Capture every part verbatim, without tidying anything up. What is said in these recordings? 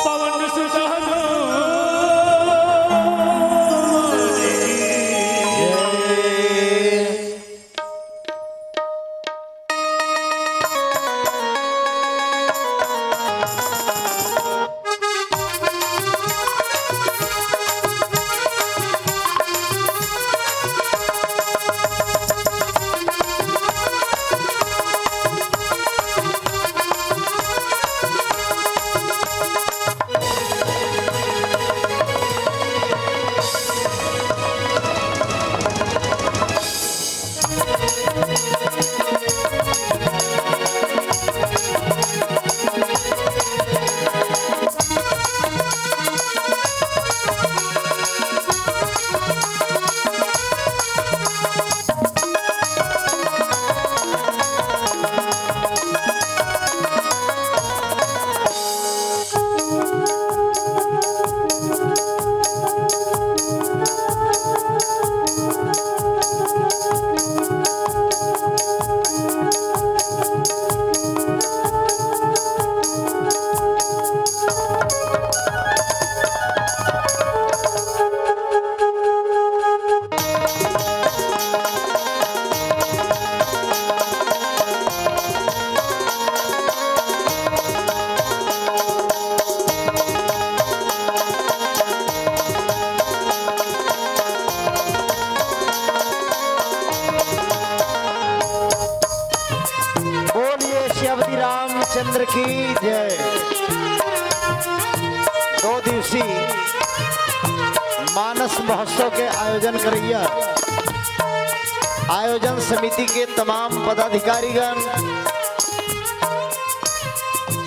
पवन सुत हनुमान की जय। बोलिए श्री अवधि रामचंद्र की जय। दो दिवसीय मानस महोत्सव के आयोजन करैया आयोजन समिति के तमाम पदाधिकारीगण,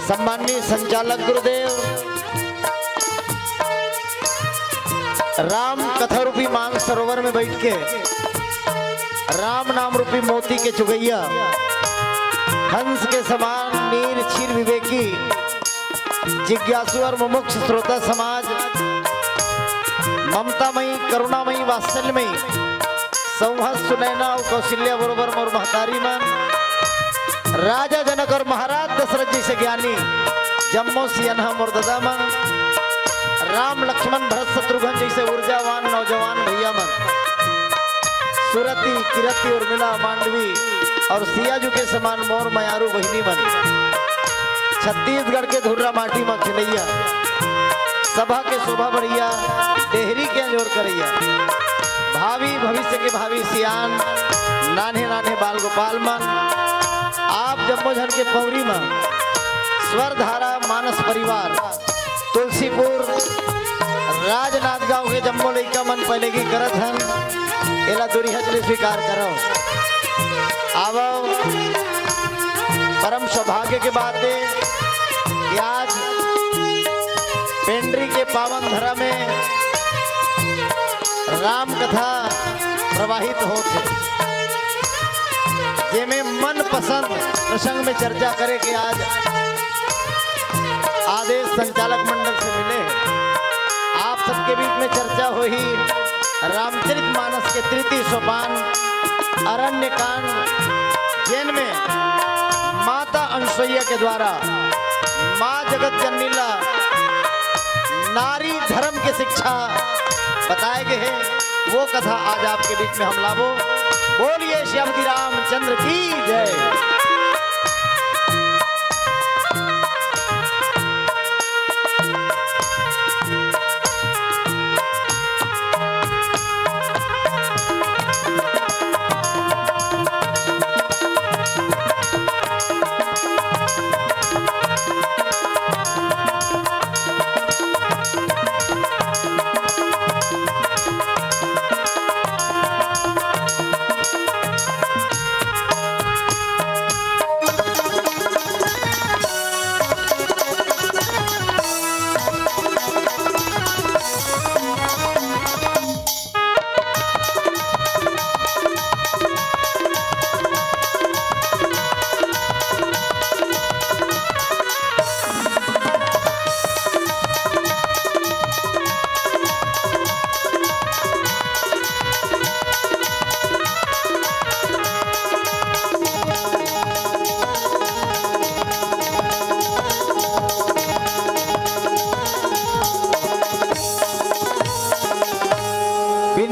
सम्माननीय संचालक गुरुदेव, राम कथा रूपी मान सरोवर में बैठ के राम नाम रूपी मोती के चुगैया, हंस के समान नीर क्षीर विवेकी, जिज्ञासु और मुमुक्ष श्रोता समाज, ममतामयी, करुणामयी, वात्सल्यमयी, संवत सुनैना और कौशल्या बरोबर मोर महतारी मन, राजा जनक और महाराज दशरथ जैसे ज्ञानी, जम्मो सियनहा मोर ददा मन, राम लक्ष्मण भरत शत्रुघ्न जैसे ऊर्जावान नौजवान भैया मन, सुरती किरती उर्मिला मांडवी और सियाजू के समान मोर मयारू बहिनी मन, छत्तीसगढ़ के धुर्रा माटी म खेलैया, सभा के शोभा बढ़ैया, डेहरी के अंजोर करैया, भावी भविष्य के भावी सियान, नान्हे नान्हे बाल गोपाल मन, आप जम्मो झन के पौरी म स्वरधारा मानस परिवार तुलसीपुर राजनांदगांव के जम्मो लइका मन पहले की करत हन, एला दुरिहा ले स्वीकार करव। आवव, परम सौभाग्य के बात हे कि आज पेंड्री के पावन धरा में राम कथा प्रवाहित होत हे, जेमे मनपसंद प्रसंग में चर्चा करे के आज आदेश संचालक मंडल से मिले हे। आप सबके बीच में चर्चा होही रामचरित मानस के तृतीय सोपान अरण्य कांड, जेन में माता अनसुईया के द्वारा माँ जगत जननी ला नारी धर्म के शिक्षा बताए गे हे, वो कथा आज आपके बीच में हम लाबो। बोलिए श्री अवधि रामचंद्र की जय।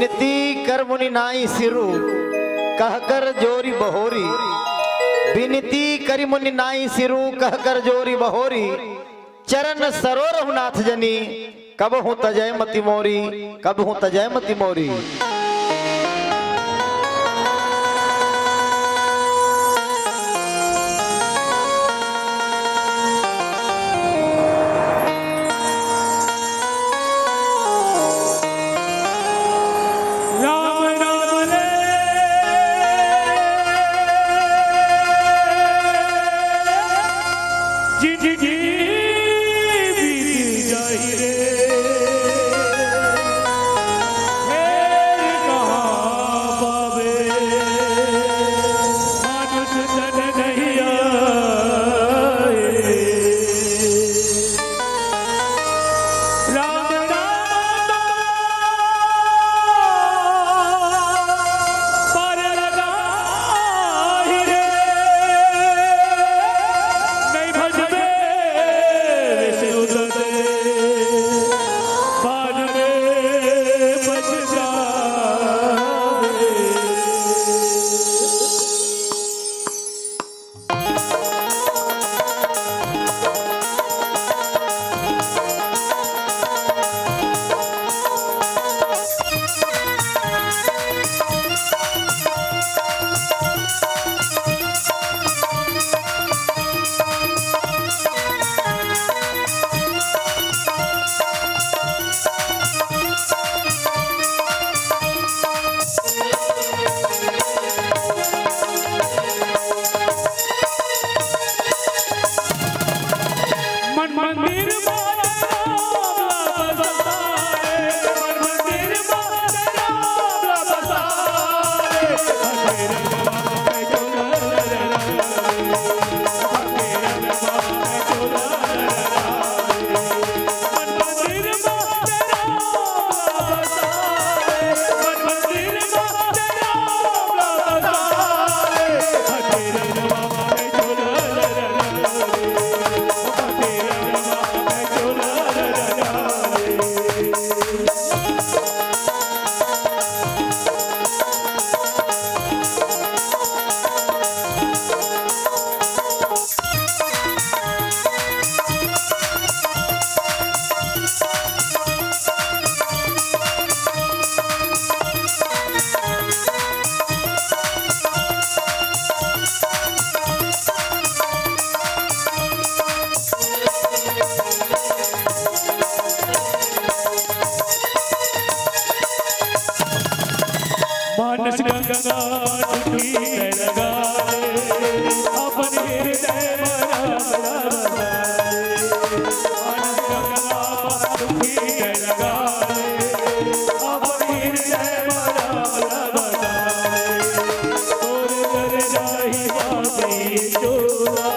बिनती कर मुनि नाई सिरु, कहकर जोरी बहोरी। बिनती करि मुनि नाई सिरु, कहकर जोरी बहोरी। चरण सरोरहु नाथ जनी, कबहु तजय मति मोरी, कबहु तजय मति मोरी। राम राम रे, जिंदगी बीत जाई रे, फेर कहाँ पावे मानुष तन नहीं आए। राम नाम तो पार लगा ही रे, नहीं भजबे विष्णु तते, बाद में पछतावे। मन मंदिर मा तेरा बसा रे, मन मंदिर मा तेरा बसा रे। मानस गंगा डुबकी लगा ले, अपन हृदय में राम राम बसा ले। मानस गंगा डुबकी लगा ले, अपन हृदय में राम राम बसा ले। तोर कर जाही बाबी चोला,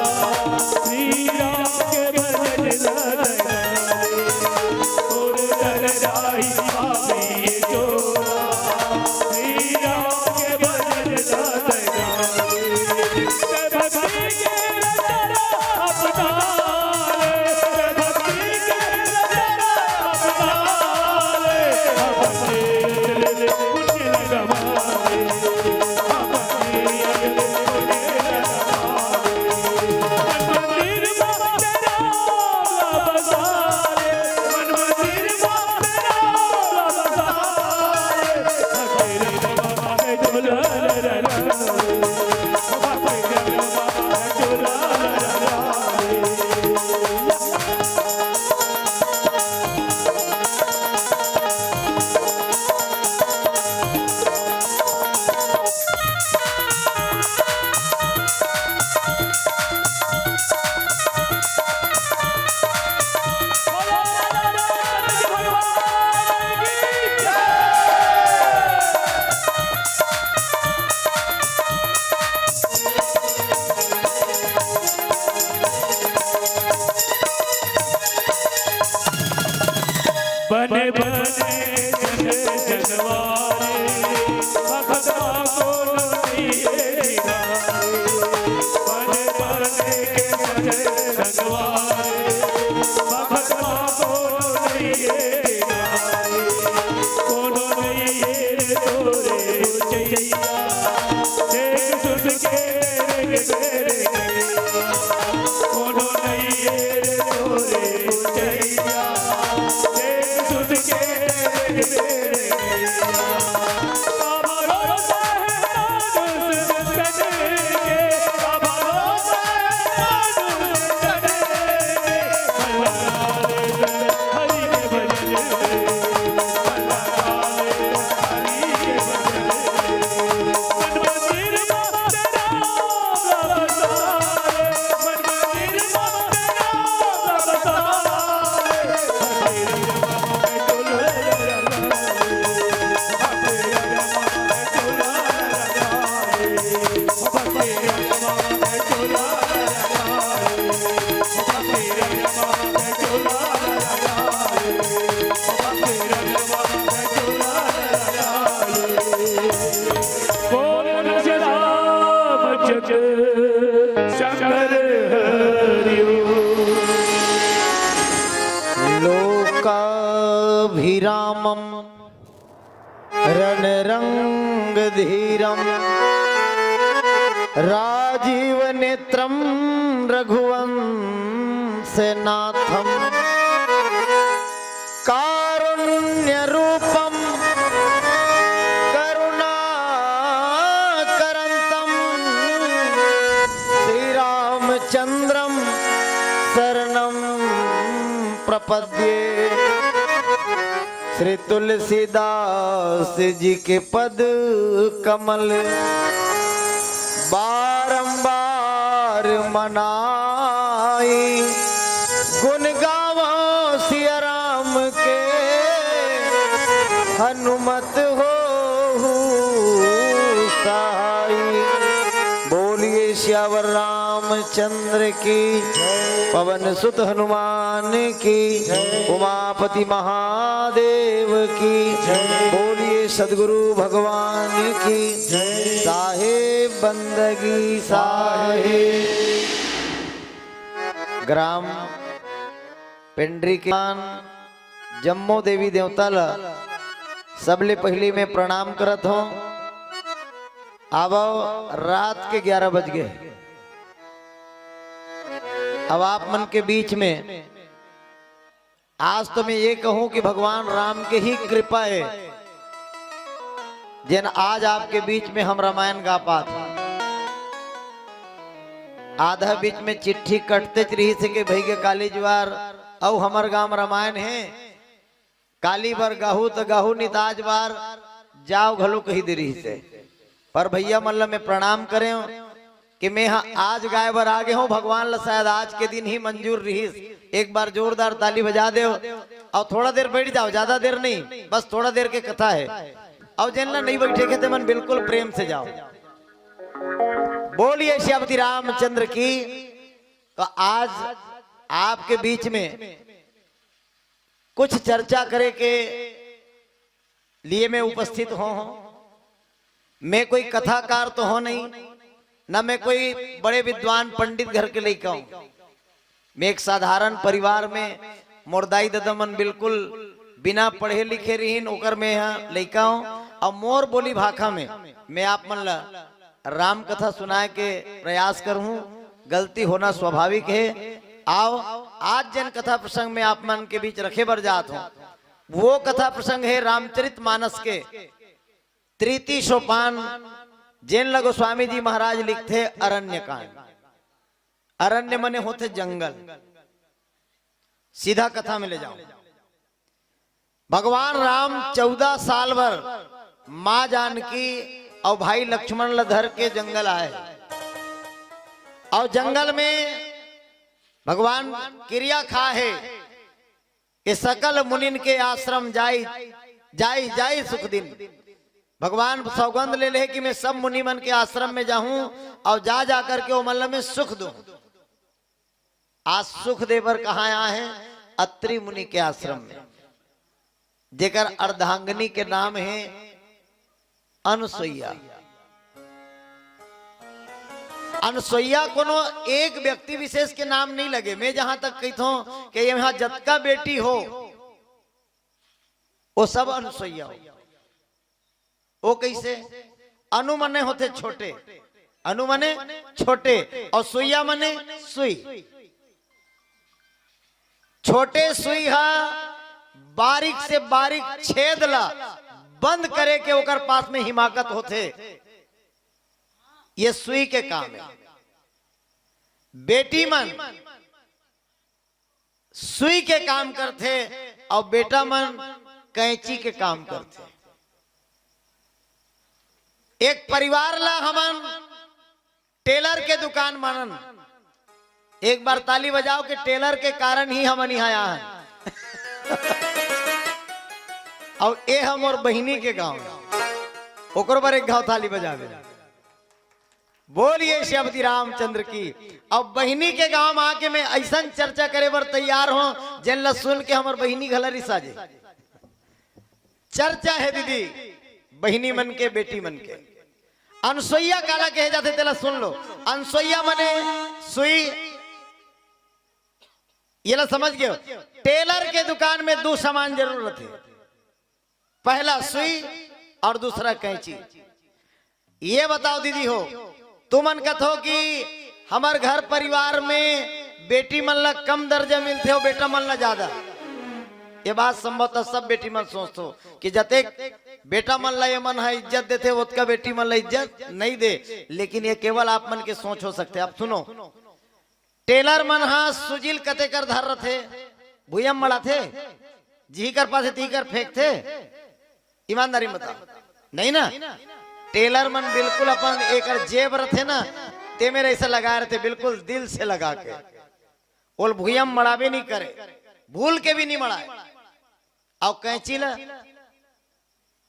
श्री राम के भजन लगा ले। बने बने जन जनवारे, भगत मा कोनो नइये किनारे। बने बने के सजे जनवारे, भगत मा कोनो नइये किनारे। कोनो नइये अभिरामं रणरंगधीरं राजीवनेत्रं रघुवंशनाथं कारुण्यरूपं करुणाकरन्तं श्रीरामचंद्रं शरणं प्रपद्ये। श्री तुलसीदास जी के पद कमल बारंबार मनाई। गुण गावो सिया राम के हनुमत होहु सहाई। बोलिए सियावर रामचंद्र की, पवन सुत हनुमान की, उमापति महादेव की। बोलिए सदगुरु भगवान की। साहेब बंदगी साहेब। ग्राम पेंड्री के जम्मो देवी देवता ला सबले पहिली मैं प्रणाम करत हूँ। अब रात के ग्यारह बज गए, अब आप मन के बीच में आज तो मैं ये कहूँ कि भगवान राम के ही कृपा है, जेन आज आपके बीच में हम रामायण गा पात। आधा बीच में चिट्ठी कटतेच रहिस हे कि भई के काली जुवार, अउ हमर गांव रामायण हे, काली बर गाहू त गाहू, निताज बार जाव घलो कही दे रहिस हे। पर भैया मन ल मैं प्रणाम करेंव कि मैं ह आज गाय बर आ गे हूँ। भगवान ल शायद आज के दिन ही मंजूर रहिस। एक बार जोरदार ताली बजा देव अउ थोड़ा देर बैठ जाव, ज्यादा देर नहीं, बस थोड़ा देर के कथा हे। अउ जेन ल नहीं बैठे के ते मन बिल्कुल प्रेम से जाव। बोलिए सियापति रामचंद्र की। तो आज आपके बीच में कुछ चर्चा करे के लिए मैं उपस्थित हो हूँ। मैं कोई कथाकार तो हो नहीं, न मैं कोई बड़े विद्वान पंडित घर के लइका हूँ। मैं एक साधारण परिवार में, मोर दाई ददा मन बिल्कुल बिना पढ़े लिखे रहिन, ओकर मैं यहाँ लइका हूँ। अउ मोर बोली भाखा में मैं आप मन ला राम कथा सुनाए के प्रयास करहूँ। गलती होना स्वाभाविक है। आओ, आज जेन कथा प्रसंग में आप मन के बीच रखे बर जात हूँ, वो कथा प्रसंग है रामचरित मानस के तृतीय सोपान, जेन ल गोस्वामी जी महाराज लिखथे अरण्य कांड। अरण्य मने होथे जंगल। सीधा कथा में ले जाओ। भगवान राम चौदह साल बर माँ जानकी अउ भाई लक्ष्मण ल धर के जंगल आए, अउ जंगल में भगवान किरिया खा हे कि सकल मुनिन के आश्रम जाई, जाई, जाई सुख दिन। भगवान सौगंध ले ले कि मैं सब मुनि मन के आश्रम में जाहूं अउ जा जा करके ओमन ल मैं सुख दूं। आज सुख दे बर कहाँ आए हे? अत्रि मुनि के आश्रम में, जेकर अर्धांगिनी के नाम हे अनसुईया। अनसुईया कोनो एक व्यक्ति विशेष के नाम नहीं लगे। मैं जहां तक कहिथों कि यहाँ जतका बेटी हो, वो सब अनसुईया हो। वो कैसे? अनु मने होथे छोटे, अनु मने छोटे, अउ सुईया मने सुई। छोटे सुई ह बारीक से बारीक छेद ला बंद करे के ओकर पास में हिमाकत होथे। ये सुई के काम हे। बेटी मन सुई के काम करथे अउ बेटा मन कैंची के काम करथे। एक परिवार ला हमन टेलर के दुकान मानन। एक बार ताली बजाओ कि टेलर के कारण ही हमन इहाँ आए हन। अउ ए ह मोर बहिनी के गांव, ओकर बर एक घाव ताली बजावे। बोलिए सियापति रामचंद्र की। अब बहिनी के गांव में आके मैं ऐसन चर्चा करे बर तैयार हूँ, जेन ला सुन के हमर बहिनी घला रिसा जे। चर्चा हे दीदी, बहिनी मन के, बेटी मन के। अनसुईया काला कहे जाथे, तेला सुन लो। अनसुईया मने सुई, ये ला समझ गए हो? टेलर के दुकान में दो सामान जरूर रथे, पहला सुई और दूसरा कैंची। ये बताओ दीदी हो, तुमन कथो कि हमर घर परिवार में बेटी मन ला कम दर्जा मिलथे अउ बेटा मन ला ज्यादा। ये बात संभवतः सब बेटी मन सोचथो कि जतेक बेटा मन ला ये मन ह इज्जत देथे, ओतका बेटी मन ला इज्जत नहीं दे। लेकिन ये केवल आप मन के सोच हो सकथे। अब सुनो, टेलर मन ह सुजिल कते कर धर रथे, भुइयां म मड़ाथे, जिही कर पाथे तिही कर फेंकथे। ईमानदारी म बताओ, नहीं ना? टेलर मन बिल्कुल अपन एकर जेब रथे ना, ते मेर ऐसे लगाए रथे, बिल्कुल दिल से लगा के। ओल भुइयां म मड़ाबे नहीं करे, भूल के भी नहीं मड़ाए। अउ कैंची ला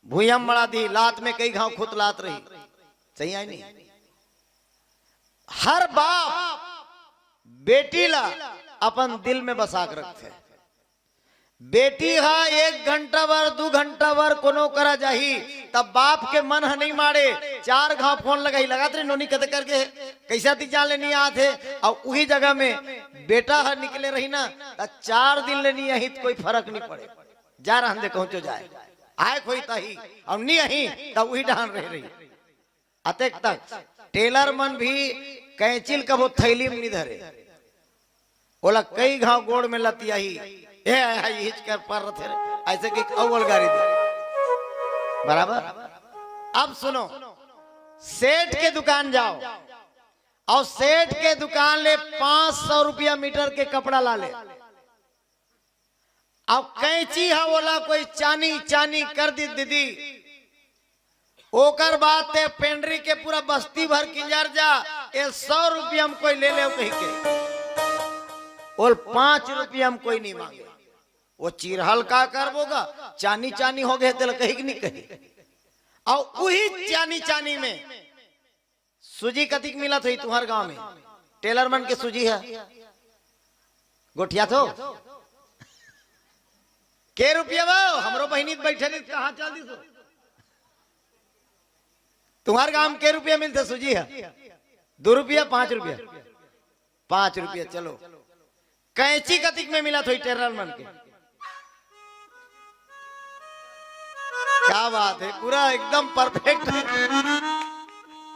भुइयां म मड़ा दी, लात में कई घाव खुतलात रही। सही आय नहीं? हर बाप बेटी ला अपन दिल में बसा के रखथे। बेटी हा एक घंटा बर, दू घंटा बर कोनो करा जाही, तब बाप के मन ह नहीं माड़े, चार घाव फोन लगाही, लगात रही, नोनी कते करके हे, कैसा ती जान ले नहीं आत हे। अउ उही जगह में बेटा ह निकले रही ना, त चार दिन ले नहीं आही, त कोई फरक नहीं पड़े। जा रहन दे, कहूँ चो जाए, आए कोई तही, अउ नहीं आही, त उही डहान रह रही। अतेक तक टेलर मन भी कैंचिल कभो थैली में नहीं धरे, ओला कई घाव गोड़ में लतियाही, ए, ए, ए, हिच कर पर रथे रे, ऐसे कि अव्वल गारी दे। बराबर। अब सुनो, सेठ के दुकान जाओ, अउ सेठ के दुकान ले पाँच सौ रुपया मीटर के कपड़ा ला ले, अउ कैंची ह ओला कोई चानी चानी कर दी दीदी, ओकर बाद ते पेंडरी के पूरा बस्ती भर किंजर जा, ए सौ रुपया में कोई ले ले कही के, ओल पाँच रुपया में कोई नहीं मांगे। वो चिरहल का करबो गा, चानी चानी हो गए, तेल कही कि नहीं कही। अउ उही चानी चानी में सुजी कतिक मिलत होही तुम्हार गांव में? टेलर मन के सुजी है, गोठिया थो के रुपया बा? हमरो बहिनी बैठे नहीं, कहाँ चल दी सो? तुम्हार गांव में के रुपया मिलथे सुजी है? दो रुपया, पाँच रुपया? पाँच रुपया। चलो, कैंची कतिक में मिलत होही टेलर मन के? क्या बात है, पूरा एकदम परफेक्ट।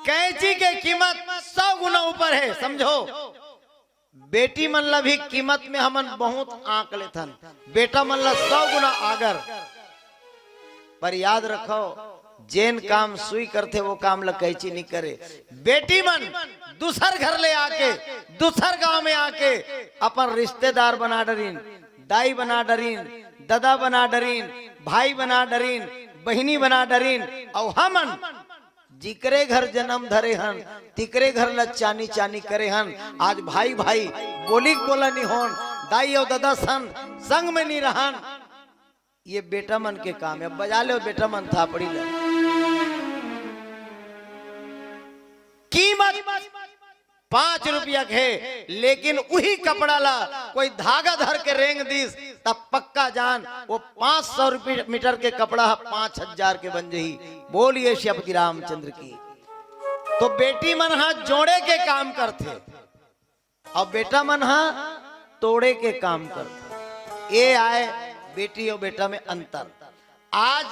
कैंची के कीमत सौ गुना ऊपर है, समझो। बेटी मन ला भी कीमत में हमन बहुत आंक लेथन, बेटा मन ला सौ गुना आगर। पर याद रखो, जेन काम सुई करथे, वो काम ला कैंची नहीं करे। बेटी मन दूसर घर ले आके, दूसर गांव में आके अपन रिश्तेदार बना डरिन, दाई बना डरिन, ददा बना डरिन, भाई बना डरिन, बहिनी बना डरिन। अउ हमन जिकरे घर जन्म धरे हन, तिकरे घर ला चानी चानी करे हन। आज भाई भाई बोली बोला नहीं होन, दाई अउ ददा सन संग में नहीं रहन। ये बेटा मन के काम है। बजा ले बेटा मन थापड़ी ला। कीमत पाँच रुपया के हे, लेकिन उही कपड़ा ला कोई धागा धर के रेंग दिस, तब पक्का जान वो पाँच सौ रुपये मीटर के कपड़ा ह पाँच हजार के बन जही। बोलिए श्रीपति रामचंद्र की। तो बेटी मन ह जोड़े के काम करथे, अउ बेटा मन ह तोड़े के काम करथे। ये आय बेटी अउ बेटा में अंतर। आज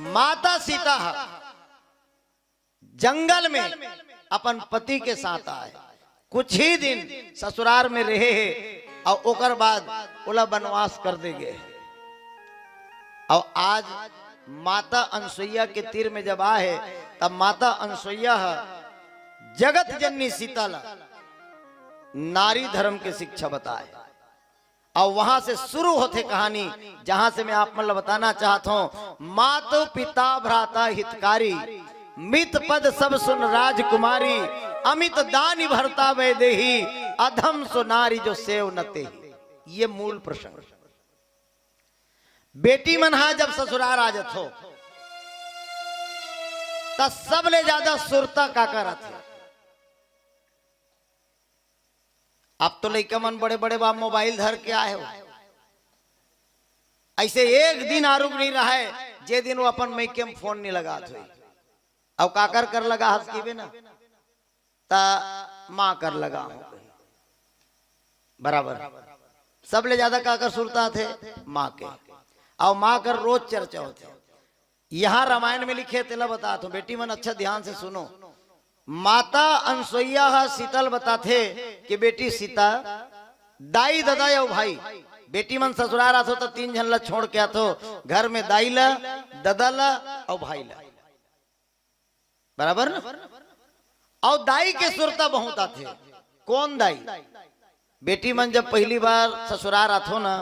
माता सीता ह जंगल में अपन पति के साथ आय, कुछ ही दिन ससुरार में रहे हे, अउ ओकर बाद ओला वनवास कर दे गए हे। अउ आज माता अनसुईया के तीर में जब आय हे, तब माता अनसुईया ह जगत जननी सीता ला नारी धर्म के शिक्षा बताय। अउ वहां से शुरू होथे कहानी, जहां से मैं आप मन ला बताना चाहत हूं, मातु पिता भ्राता हितकारी, मित पद सब सुन राजकुमारी, अमित दानि भरता वैदेही, अधम सो नारी जो सेव न तेही। ये मूल प्रसंग। बेटी मन हा जब ससुरार आ जथो, त सबले ज्यादा सुरता काकर आथे? अब तो लइका मन बड़े बड़े बा, मोबाइल धर के आए हो। ऐसे एक दिन आरुग नहीं रहा है जे दिन वो अपन मइके में फोन नहीं लगात होई। अब काकर कर लगा हस कीबे ना, त माँ कर लगा हो। बराबर। सबले ज्यादा काकर सुरता आथे? माँ के। अउ माँ कर रोज चर्चा होथे। यहाँ रामायण में लिखे, तेला बतात हूँ, बेटी मन अच्छा ध्यान से सुनो। माता अनसुईया ह सीता ल बताथे कि बेटी सीता, दाई, ददा अउ भाई, बेटी मन ससुरार आथो त तीन झन ला छोड़ के आथो, घर में दाई ला, ददा ला अउ भाई ला। बराबर ना? अउ दाई के सुरता बहुत आथे। कौन दाई? बेटी मन जब पहली बार ससुरार आथो ना,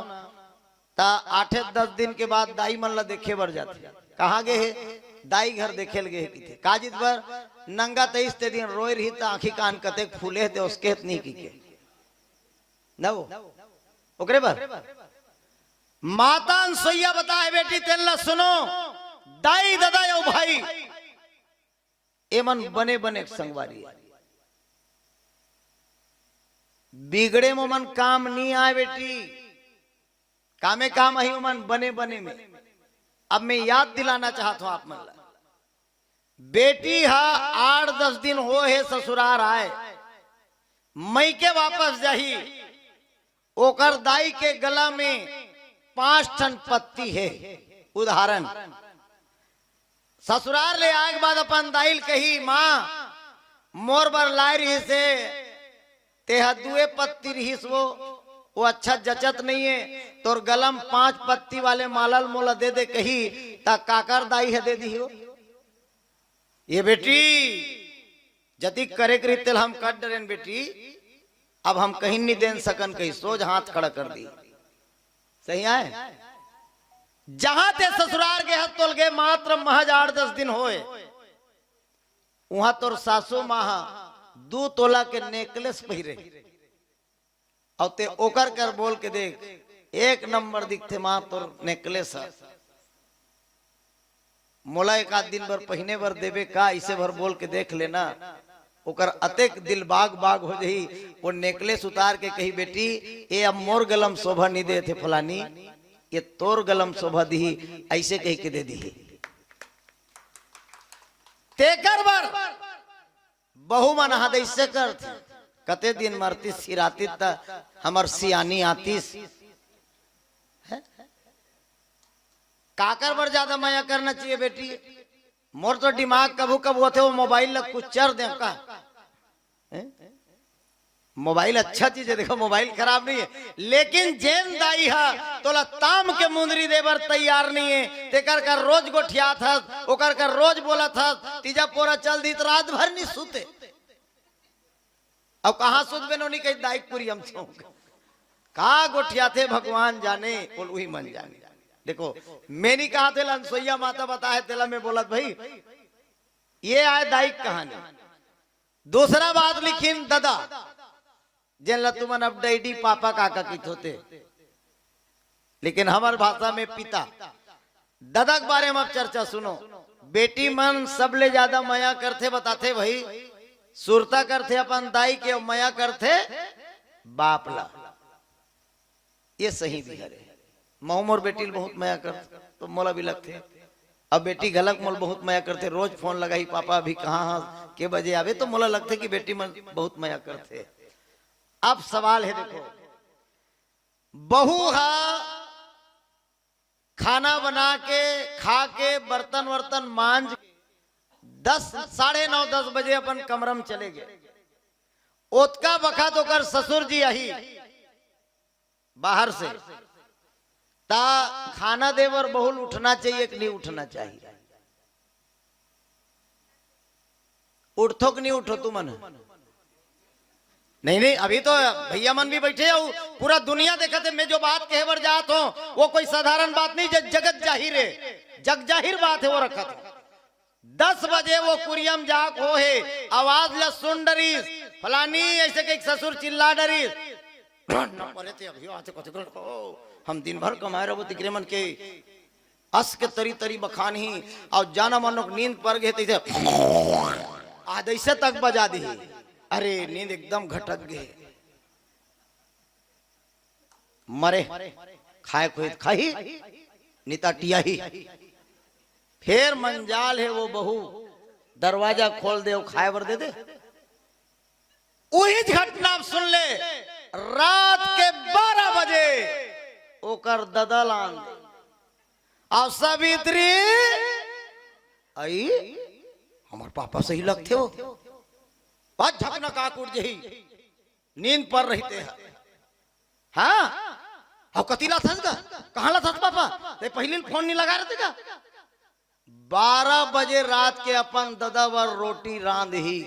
त आठे दस दिन के बाद दाई मन ला देखे बर जाथे। कहाँ गे हे? दाई घर देखे ल गे हे किथे। का जित बर? नंगा तइस ते दिन रोय रही त आँखी कान कतेक फूले हे ते ओसके हे त नहीं किके। न वो। ओकरे बर। माता अनसुईया बताए बेटी, तेन ला सुनो, दाई, ददा अउ भाई, एमन बने बने संगवारी। बिगड़े में ओमन काम नहीं आए बेटी, कामे काम आही ओमन बने बने में। अब मैं याद दिलाना चाहत हूँ आप मन ला, बेटी हा आठ दस दिन हो हे ससुरार आए, मइके वापस जाही, ओकर दाई के गला में पांच ठन पत्ती हे। उदाहरण, ससुरार ले आए के बाद अपन दाई ल कही, "माँ, मोर बर लाए रिहिस हे, तेहा दुए पत्ती रिहिस वो, वो अच्छा जचत नहीं हे, तोर गला म पांच पत्ती वाले माला ल मोला दे दे," कही, त काकर दाई ह दे दिही वो? ये बेटी, जतिक करे के रहिस तेला हम कर डरेन बेटी, अब हम कहीं नहीं देन सकन, कही सोझ हाथ खड़ा कर दी। सही आए? जहां ते ससुरार गे हस तोला गे मात्र महज आठ दस दिन होए, उहां तोर सासू माँ ह दू तोला के नेकलेस पहिरे, अउ ते ओकर कर बोल के देख, एक नंबर दिखथे माँ तोर नेकलेस ह। मोला एक आध दिन बर पहिने बर देबे का, इसे भर बोल के देख लेना। ओकर अतेक दिल बाग बाग हो जही, वो नेकलेस उतार के कही, "बेटी, ये अब मोर गला म शोभा नहीं देथे फलानी, ये तोर गला म शोभा दिही," ऐसे कह के दे दिही। तेकर बर बहू मन ह अइसे करथे, कते दिन मरतिस सिरातिस त हमर सियानी आतिस। हैं? काकर बर ज्यादा मया करना चाहिए बेटी? मोर तो दिमाग कभू कभू होथे, वो मोबाइल ला कुचर देंव का? हैं? मोबाइल अच्छा चीज हे, देखो मोबाइल खराब नहीं हे, लेकिन जेन दाई ह तोला ताम के मुंदरी दे बर तैयार नहीं हे, तेकर कर रोज गोठियात हस, ओकर कर रोज बोलत हस, तीजा पोरा चल दिही त रात भर नहीं सुते। अब कहाँ सुतबे नोनी, कही दाई के कुरिया म सोंग। का गोठियाथे भगवान जाने, बोल उही मन जाने। देखो, मैं नहीं कहा तेला अनसुईया माता बताए, तेला मैं बोलत भाई, ये आए दाई के कहानी। दूसरा बात लिखिन ददा, जेन ला तुमन अब डैडी पापा काका किथो ते, लेकिन हमर भाषा में पिता। ददा के बारे में अब चर्चा सुनो। बेटी मन सबले ज्यादा मया करथे, बताथे भाई, सुरता करथे अपन दाई के, अउ मया करथे बाप ला। ये सही भी हरे। महू मोर बेटी ल बहुत मया करथे, तो मोला भी लगथे। अब बेटी घलक मोला बहुत मया करथे, रोज फोन लगाही, "पापा अभी कहाँ हस, के बजे आबे?" तो मोला लगथे कि बेटी मन बहुत मया करथे। अब सवाल हे, देखो, बहू हा खाना बना के, खा के, बर्तन वर्तन मांज, दस, साढ़े नौ, दस बजे अपन कमरा म चले गे। ओतका बखत ओकर ससुर जी आही बाहर से, त खाना दे बर बहू ल उठना चाहिए कि नहीं उठना चाहिए? उठथो कि नहीं उठो तुमन? नहीं, नहीं, अभी तो भैया मन भी बैठे हो, पूरा दुनिया देखत हे। मैं जो बात कहे बर जात हूँ, वो कोई साधारण बात नहीं, ज-, जगत जाहिर हे, जग जाहिर बात हे, वो रखत हे। दस बजे वो कुरिया म जाके हो हे, आवाज ला सुन डरिस, फलानी ऐसे कहिके ससुर चिल्ला डरिस। मरे ते अभी आते कथे कर, "ओ, हम दिन भर कमाए रहबो तिकरे मन के।" अस के तरी तरी बखानही, अउ जाना मानो नींद पर गे तइसे आध ऐसे तक बजा दिही। अरे, नींद एकदम घटक गे। मरे, खाए खुए खाही, निता टियाही। फेर मंजाल हे वो बहू, दरवाजा खोल दे, वो खाए बर दे दे। उही घटना अब सुन ले, रात के बारह बजे ओकर ददा लान दे। अब सावित्री, आई, हमर पापा सही लगथे हो। बस झपना काक उठ जही, नींद पर रहिते है। हाँ, अब कति लाथस गा? कहाँ लाथस पापा? ते पहली फोन नहीं लगा रहते का? बारह बजे रात के अपन ददा बर रोटी रांधही।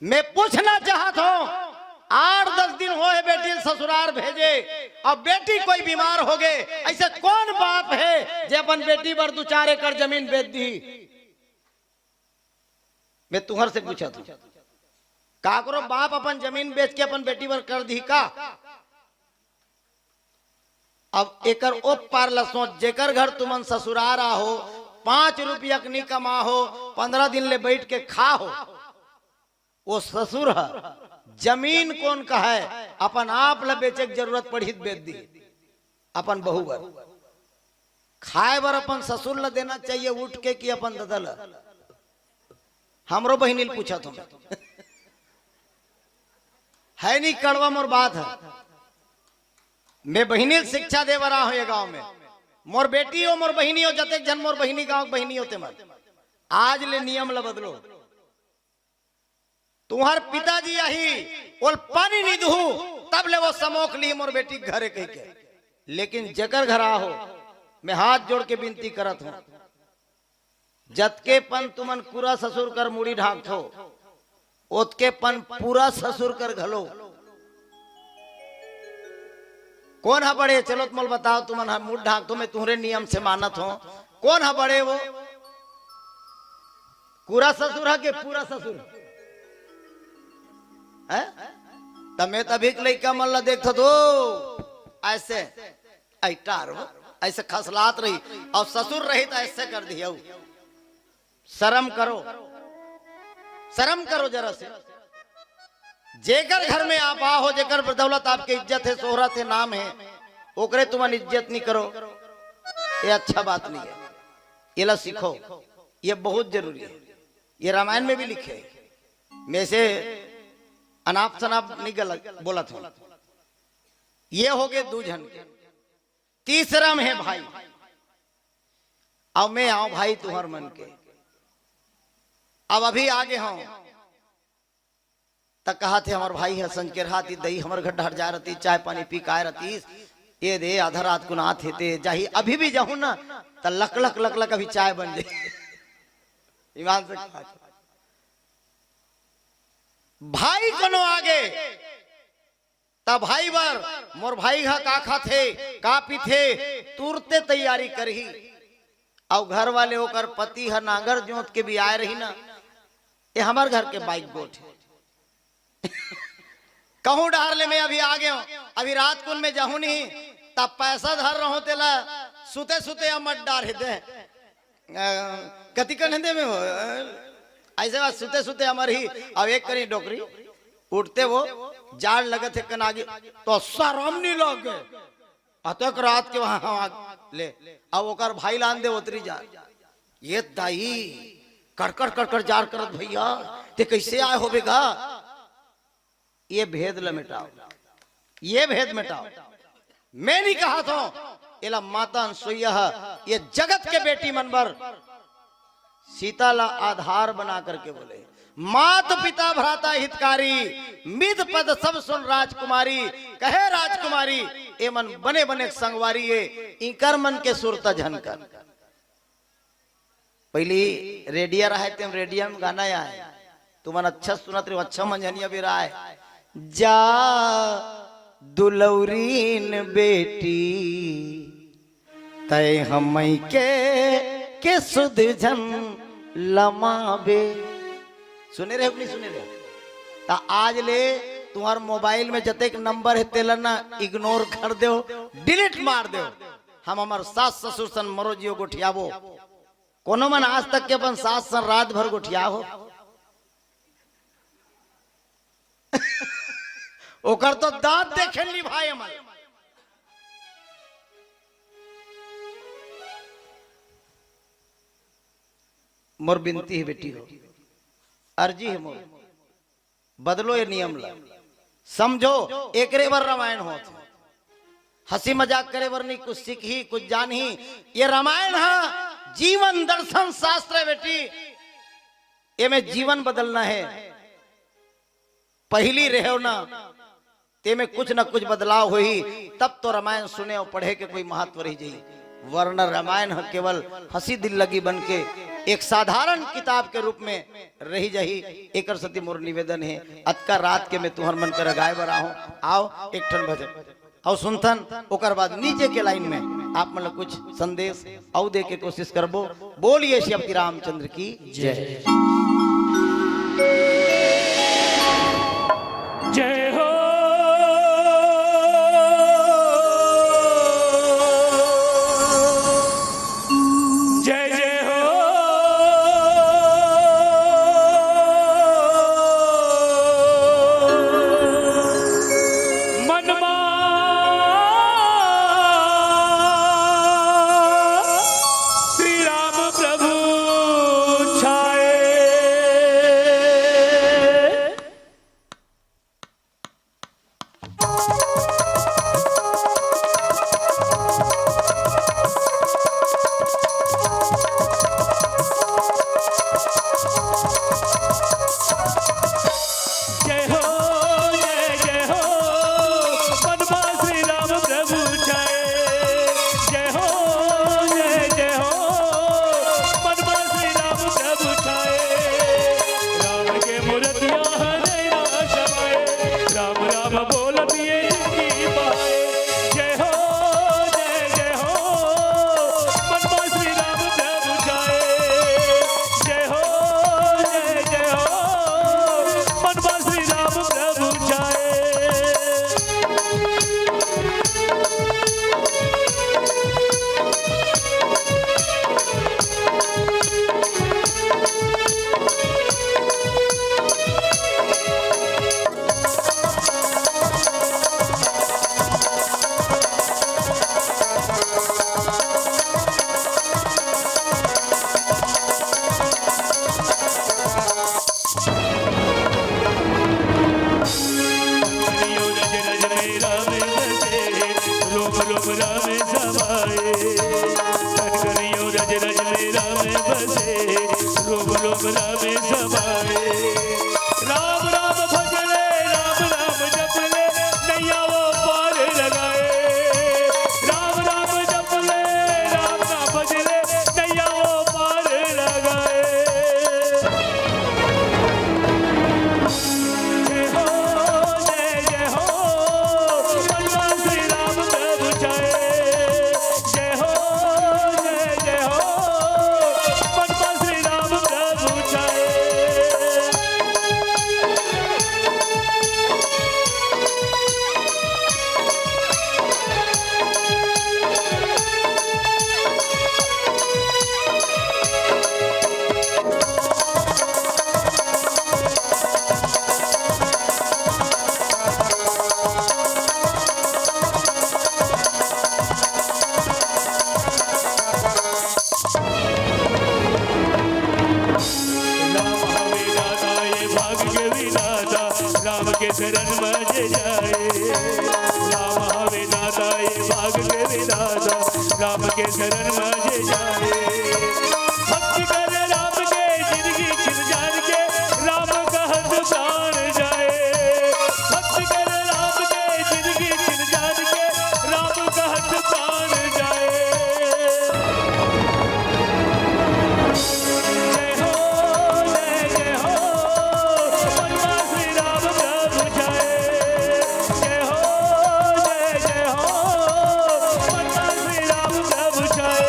मैं पूछना चाहत हूं, आठ दस दिन होहे बेटी ल ससुरार भेजे, अब बेटी कोई बीमार होगे, ऐसे कौन बाप हे जे अपन बेटी बर दू चार एकड़ जमीन बेच दिही? मैं तुहर से पूछत हूं, काकरो बाप अपन जमीन बेच के अपन बेटी बर कर दिही का? अब एकर ओ पार ल सोच, जेकर घर तुमन ससुरार आहो, पांच रुपया के नी कमाहो, पंद्रह दिन ले बैठ के खाहो, ओ ससुर ह जमीन कोन कहय, अपन आप ल बेचे के जरूरत पड़ही त बेच दिही, अपन बहू बर। खाए बर अपन ससुर ल देना चाहिए उठ के कि अपन ददा ल? हमरो बहिनी ल पूछत हूं मैं। है नहीं कड़वा मोर बात है। मैं बहिनी ल शिक्षा दे बर आए हूं ये गांव में। मोर बेटी हो, मोर बहिनी हो, जतेक झन मोर बहिनी गांव के बहिनी हो ते मन, आज ले नियम ल बदलो। तुम्हर पिताजी आही, ओल पानी नहीं दुहू, तब ले वो समोख ली मोर बेटी के घरे कह के। लेकिन जेकर घर आहो, मैं हाथ जोड़ के विनती करत हूं, जतके पन तुमन कुरा ससुर कर मुड़ी ढांकथो, ओतके पन पूरा ससुर कर घलो। कोन ह बड़े? चलो त मोल बताओ, तुमन ह मुड़ ढांकथो, मैं तुम्हरे नियम से मानत हो। कोन ह बड़े वो? पूरा ससुर ह के पूरा ससुर ह? त मैं तभी के लइका मन ला देखथो तो ऐसे, ऐटार वो, ऐसे खसलात रही, और ससुर रही त ऐसे कर दिया। शर्म करो, शर्म करो जरा से। जेकर घर में आप आहो, जेकर बदौलत आपके इज्जत है, शोहरत है, नाम है, ओकरे तुमन इज्जत नहीं करो, ये अच्छा बात नहीं है। ये ला सीखो, ये बहुत जरूरी है। ये रामायण में भी लिखे है। मैं से अनाप शनाप नहीं गलत बोलत हूं। ये हो गए दू झन के। तीसरा में है भाई। अब मैं आऊं भाई तुहर मन के। अब अभी आगे हूं। त कहा थे हमर भाई ह संकेरहा ती दई हमर घर डहर जाय रहती, चाय पानी पी काय रहतीस। ये दे आधा रात कुन आत हे ते जाही, अभी भी जाहूं ना त लक लक लक लक अभी चाय बन जाही। ईमान से कहा थे। भाई कोनो आगे त भाई बर, मोर भाई ह का खाथे, का पीथे, तुरते तैयारी करही। अउ घर वाले ओकर पति ह नांगर जोत के भी आय रही ना, ये हमर घर के बाइक गोठ हे। कहूं डहर ले मैं अभी आ गयो, अभी रात कुन में जाहूं नहीं, तब पैसा धर रहूं तेला सुते सुते अमर डार हे दे। अ, कति कन हे दे में हो? अ, ऐसे बात सुते सुते अमर ही, अब एक करी डोकरी, उठते वो, जाड़ लगत हे कन आगे, तो शरम नहीं लगे। अतक रात के वहां हम आग ले, अब ओकर भाई लान दे उतरी जा। ये दाई, कड़कड़ कड़कड़ जार करत भैया, ते कैसे आय होबे गा? ये भेद ल मिटाओ, ये भेद मिटाओ। मैं नहीं कहा था, एला माता अनसुईया ह, ये जगत के बेटी मन बर सीता ला आधार बना करके बोले, मात पिता भ्राता हितकारी, मित पद सब सुन राजकुमारी, कहे राजकुमारी, ए मन बने बने संगवारी ए, इंकर मन के सुरता झन कर। पहली रेडिया रहे, तेम रेडिया में गाना आए, तुमन अच्छा सुनत रहे, अच्छा मंझनिया बेरा आए। जा दुलौरीन बेटी, तय हमई के, के सुध झन लमाबे। सुने रहे कि नहीं सुने रहे? त आज ले तुम्हार मोबाइल में जतेक नंबर हे, तेला ना इग्नोर कर देव, डिलीट मार देव। हम हमर सास ससुर सन मरो जियो गोठियाबो। कोनो मन आज तक के अपन सास सन रात भर गोठिया हो? ओकर तो दांत देखे ली भाई हमर। मोर बिनती हे बेटी हो, अर्जी हे मोर, बदलो ये नियम ला। समझो, एकरे बर रामायण होत हे। हंसी मजाक करे बर नहीं, कुछ सीखही, कुछ जानही। ये रामायण हा जीवन दर्शन शास्त्र हे बेटी, एमे जीवन बदलना हे। पहिली रहेव ना, तेमे कुछ न कुछ बदलाव होही, तब तो रामायण सुने अउ पढ़े के कोई महत्व रही जाही। वरना रामायण ह केवल हंसी दिल लगी बन के एक साधारण किताब के रूप में रही जाही। एकर सेती मोर निवेदन हे, अतका रात के मैं तुहर मन करा गाय बर आहूं। आव, एक ठन भजन अउ सुनथन, ओकर बाद नीचे के लाइन में आप मन ला कुछ संदेश अउ दे के कोशिश करबो। बोलिए श्रीपति रामचंद्र की जय। जय हो। जय जय हो। मनमा श्री राम प्रभु छाए। जय हो, जय जय हो, मनमा श्री राम प्रभु छाए। जय हो, जय जय हो, मनमा श्री राम प्रभु छाए। राम के मूरतिया नैना समाए, राम राम बोलत ये जिंदगी पाए। जय हो, जय जय हो, मनमा श्री राम प्रभु छाए। जय हो, जय जय हो, मनमा श्री राम प्रभु छाए। कनकनियो रज रज में राम बसे, रोम रोम राम समाए। कनकनियो रज रज में राम बसे, रोम रोम राम समाए। राम राम भज ले, राम राम जप ले, नैया वो पार लगाए। राम राम जप ले, राम राम भज ले, नैया वो पार लगाए। जय हो, जय जय हो, मनमा श्री राम प्रभु छाए। जय हो, जय जय हो, मनमा श्री राम प्रभु छाए। राम हवे दाता ये भाग के विधाता, राम के शरण में जे जाए। राम हवे दाता ये भाग के विधाता, राम के शरण में जे जाए। भक्ति करे राम के जिंदगी छिन जान के, राम कहत प्राण जाए। भक्ति करे राम के जिंदगी छिन जान के, राम कहत प्राण जाए। जय हो, जय जय हो, मनमा श्री राम प्रभु छाए। जय हो, जय जय हो, मनमा श्री राम प्रभु छाए।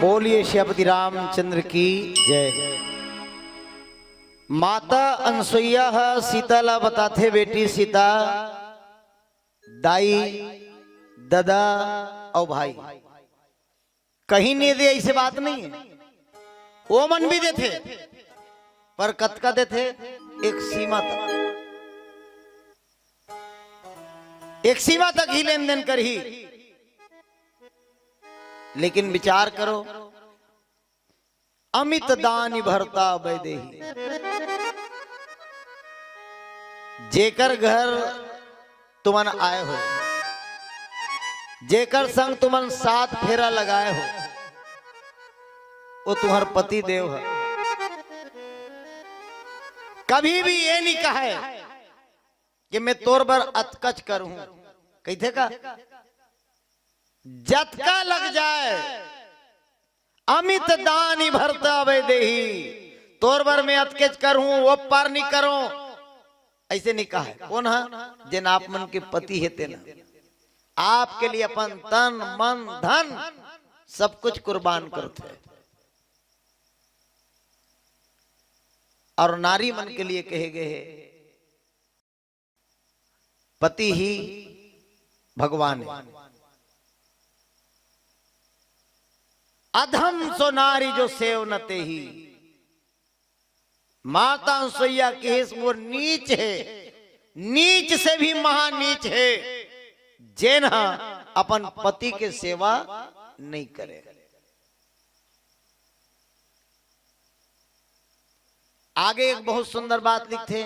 बोलिए सियापति रामचंद्र की जय। माता अनसुईया ह सीता ला बताथे, बेटी सीता, दाई, ददा अउ भाई, कहीं नहीं दे, ऐसे बात नहीं है। वो मन भी देथे, पर कतका देथे? एक सीमा तक, एक सीमा तक ही लेन देन करही। लेकिन विचार करो, अमित दानि भरता अबै देही। जेकर घर तुमन आए हो, जेकर संग तुमन सात फेरा लगाए हो, वो तुम्हार पति देव है। कभी भी ये नहीं कहे कि मैं तोर बर अतकच करूं। कहिथे का? जतका लग जाए, अमित दानि भरता अबै देही। तोर बर मैं अतकेच करहूं, वो पार नहीं करो, ऐसे नहीं कहा है। कौन है? जेन आप मन के पति हे तेना आपके लिए अपन तन, मन, धन, सब कुछ कुर्बान करथे। और नारी मन के लिए कहे गए हे, पति ही भगवान है। अधम सो नारी जो सेव न तेही। माता अनसुईया कहिस, वो नीच है, नीच से भी महानीच है, जेन ह अपन पति के सेवा नहीं करे। आगे एक बहुत सुंदर बात लिखथे,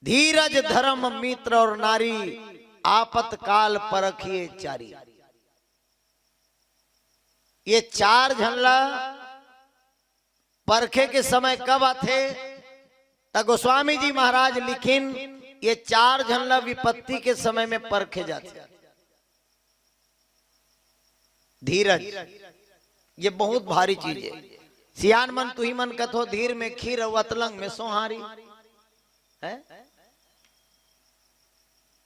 धीरज धर्म मित्र और नारी, आपतकाल परखिए चारी। ये चार झन ला परखे के समय कब आथे? त गोस्वामी जी महाराज लिखिन, ये चार झन ला विपत्ति के समय में परखे जाथे। धीरज, ये बहुत भारी चीज है। सियान मन, तुही मन कथो, धीर में खीर अउ अतलंग में सोहारी। है?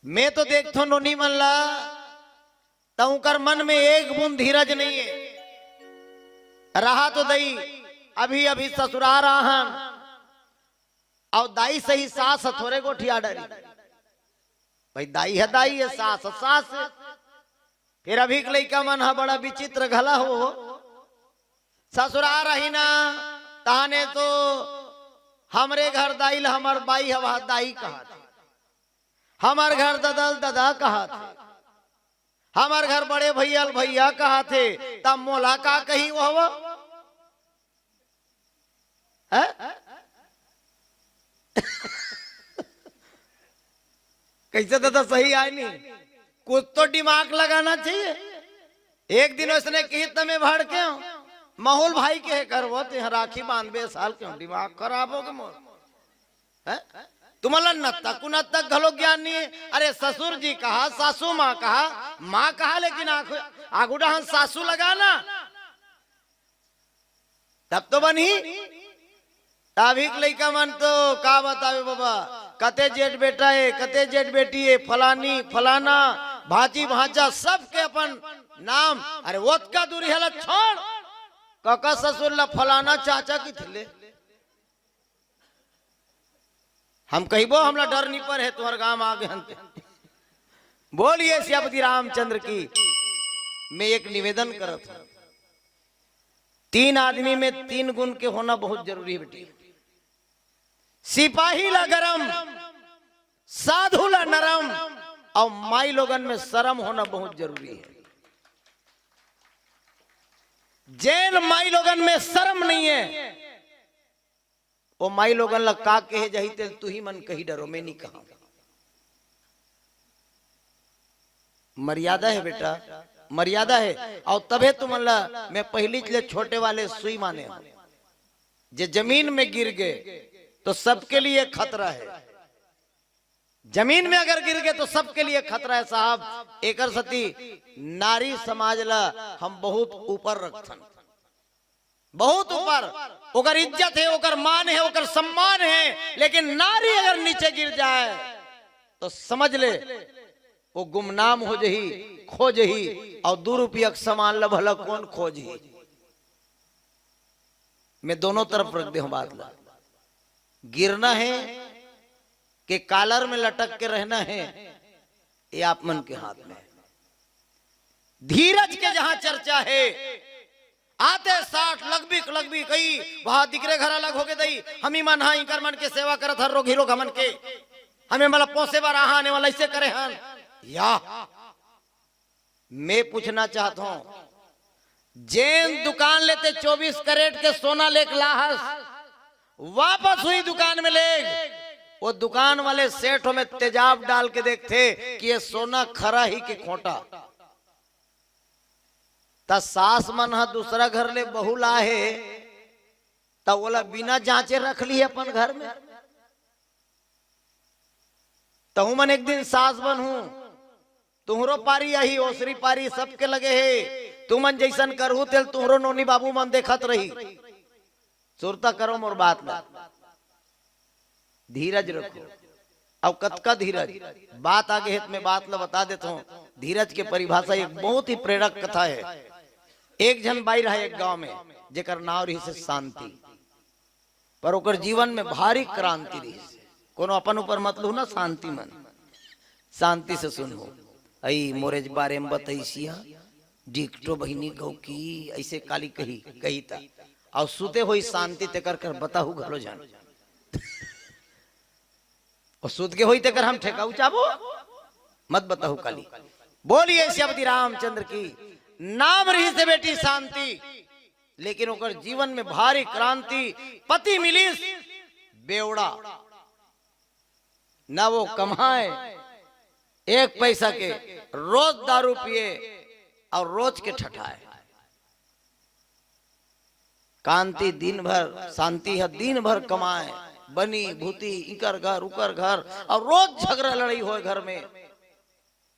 मैं तो देखथो नोनी मन ला, त उनकर मन में एक बूंद धीरज नहीं है। रहा तो दई, अभी अभी ससुरार आहन, अउ दाई सही सास ह थोरे गोठिया डरी। भाई, दाई है, दाई है, सास है, सास है। फिर अभी के लइका मन ह बड़ा विचित्र घला हो, ससुरार रही ना, ताने तो हमरे घर दाई ल हमर बाई हवा दाई कहा थे, हमर घर ददल ददा कहा थे, हमर घर बड़े भैया ल भैया कहा थे, तब मोला का कही वो हवा? हैं? कैसे दादा, सही आय नहीं? कुछ तो दिमाग लगाना चाहिए। एक दिन उसने कही, त मैं भड़के हूं, माहौल भाई के घर वो ते राखी बांधबे साल के हूं, दिमाग खराब हो गए मोर। हैं? तुम्हारा नत्ता कुनत्ता घलो ज्ञान नहीं है। अरे ससुर जी कहा, सासू माँ कहा, माँ कहा, लेकिन आंख, आगू डहन सासू लगाना, तब तो बनही। त अभी के लइका मन तो का बतावे बाबा, कते जेठ बेटा है, कते जेठ बेटी है, फलानी, फलाना, भांची, भांचा, सबके अपन नाम। अरे ओतका दूरी हला छोड़, कका ससुर ला फलाना चाचा की थिले। हम कहिबो, हमला डर नहीं पर है, तुम्हारे गांव आ गए हन। बोलिए सियापति रामचंद्र की। मैं एक निवेदन करत हूं, तीन आदमी में तीन गुण के होना बहुत जरूरी है बेटी। सिपाही ला गरम, साधु ला नरम, और माई लोगन में शरम होना बहुत जरूरी है। जेन माई लोगन में शरम नहीं है, वो माई लोगन ला का कहे जाही, तेल तुही मन कही डरो, मैं नहीं कहा। मर्यादा है बेटा, मर्यादा है। और तभे तुमन ला मैं पहली ले छोटे वाले सुई माने हूं, जे जमीन में गिर गए तो सबके लिए खतरा है। जमीन में अगर गिर गए तो सबके लिए खतरा है साहब। एकर सती नारी समाज ला हम बहुत ऊपर रखथन, बहुत ऊपर। ओकर इज्जत है, ओकर मान है, ओकर सम्मान है, लेकिन नारी अगर नीचे गिर जाए तो समझ ले, वो गुमनाम हो जही, खो जही, और दू रुपया के सामान ला भला कौन खोजही? मैं दोनों तरफ रख दे हूं बात ला। गिरना है कि कालर में लटक के रहना है, ये आप मन के हाथ में है। धीरज के जहां चर्चा है, आते साठ लगबिक लगबिक कई, वहां दिकरे घर अलग होके दई, हम ही मन हा इंकर मन के सेवा करत हर रोगी रोग हमन के, हमें मतलब पोसे बर आहा ने वाला ऐसे करे हन। या मैं पूछना चाहता हूं, जेन दुकान लेते चौबीस कैरेट के सोना लेके लाहस, वापस हुई दुकान में ले, वो दुकान वाले सेठ में तेजाब डाल के देखते कि ये सोना खरा ही के खोटा। त सास मन ह दूसरा घर ले बहू लाहे, त ओला बिना जांचे रख ली अपन घर में। तहू मन एक दिन सास बनहू, तुहरो पारी आही, ओसरी पारी सबके लगे हे। तुमन जैसन करहू तेल तुहरो नोनी बाबू मन देखत रही। सुरता करो मोर बात ला, धीरज रखो। अब कतका धीरज, बात आगे हे त मैं बात ला बता देत हूं। धीरज के परिभाषा एक बहुत ही प्रेरक कथा है। एक झन बाई रहा एक गांव में, जेकर नाव रहिस हे शांति, पर ओकर जीवन में भारी क्रांति रहिस हे। कोनो अपन ऊपर मत लू ना, शांति मन, शांति से सुनहू। अई मोरे बारे में बतैसिया, डिकटो बहिनी गौ की ऐसे काली कही, कही ता। और सुते होई शांति तेकर कर बताहू घलो जान। और सुत के होई तेकर हम ठेका उचाबो, मत बताहू काली। बोलिए श्रीपति रामचंद्र की। नाम रहिस हे बेटी शांति, लेकिन ओकर जीवन में भारी क्रांति। पति मिलिस बेवड़ा, न वो कमाए एक पैसा के, रोज दारू पिए और रोज के ठठाए। कांति दिन भर, शांति ह दिन भर कमाए, बनी भूती, इकर घर उकर घर, और रोज झगड़ा लड़ाई होए घर में।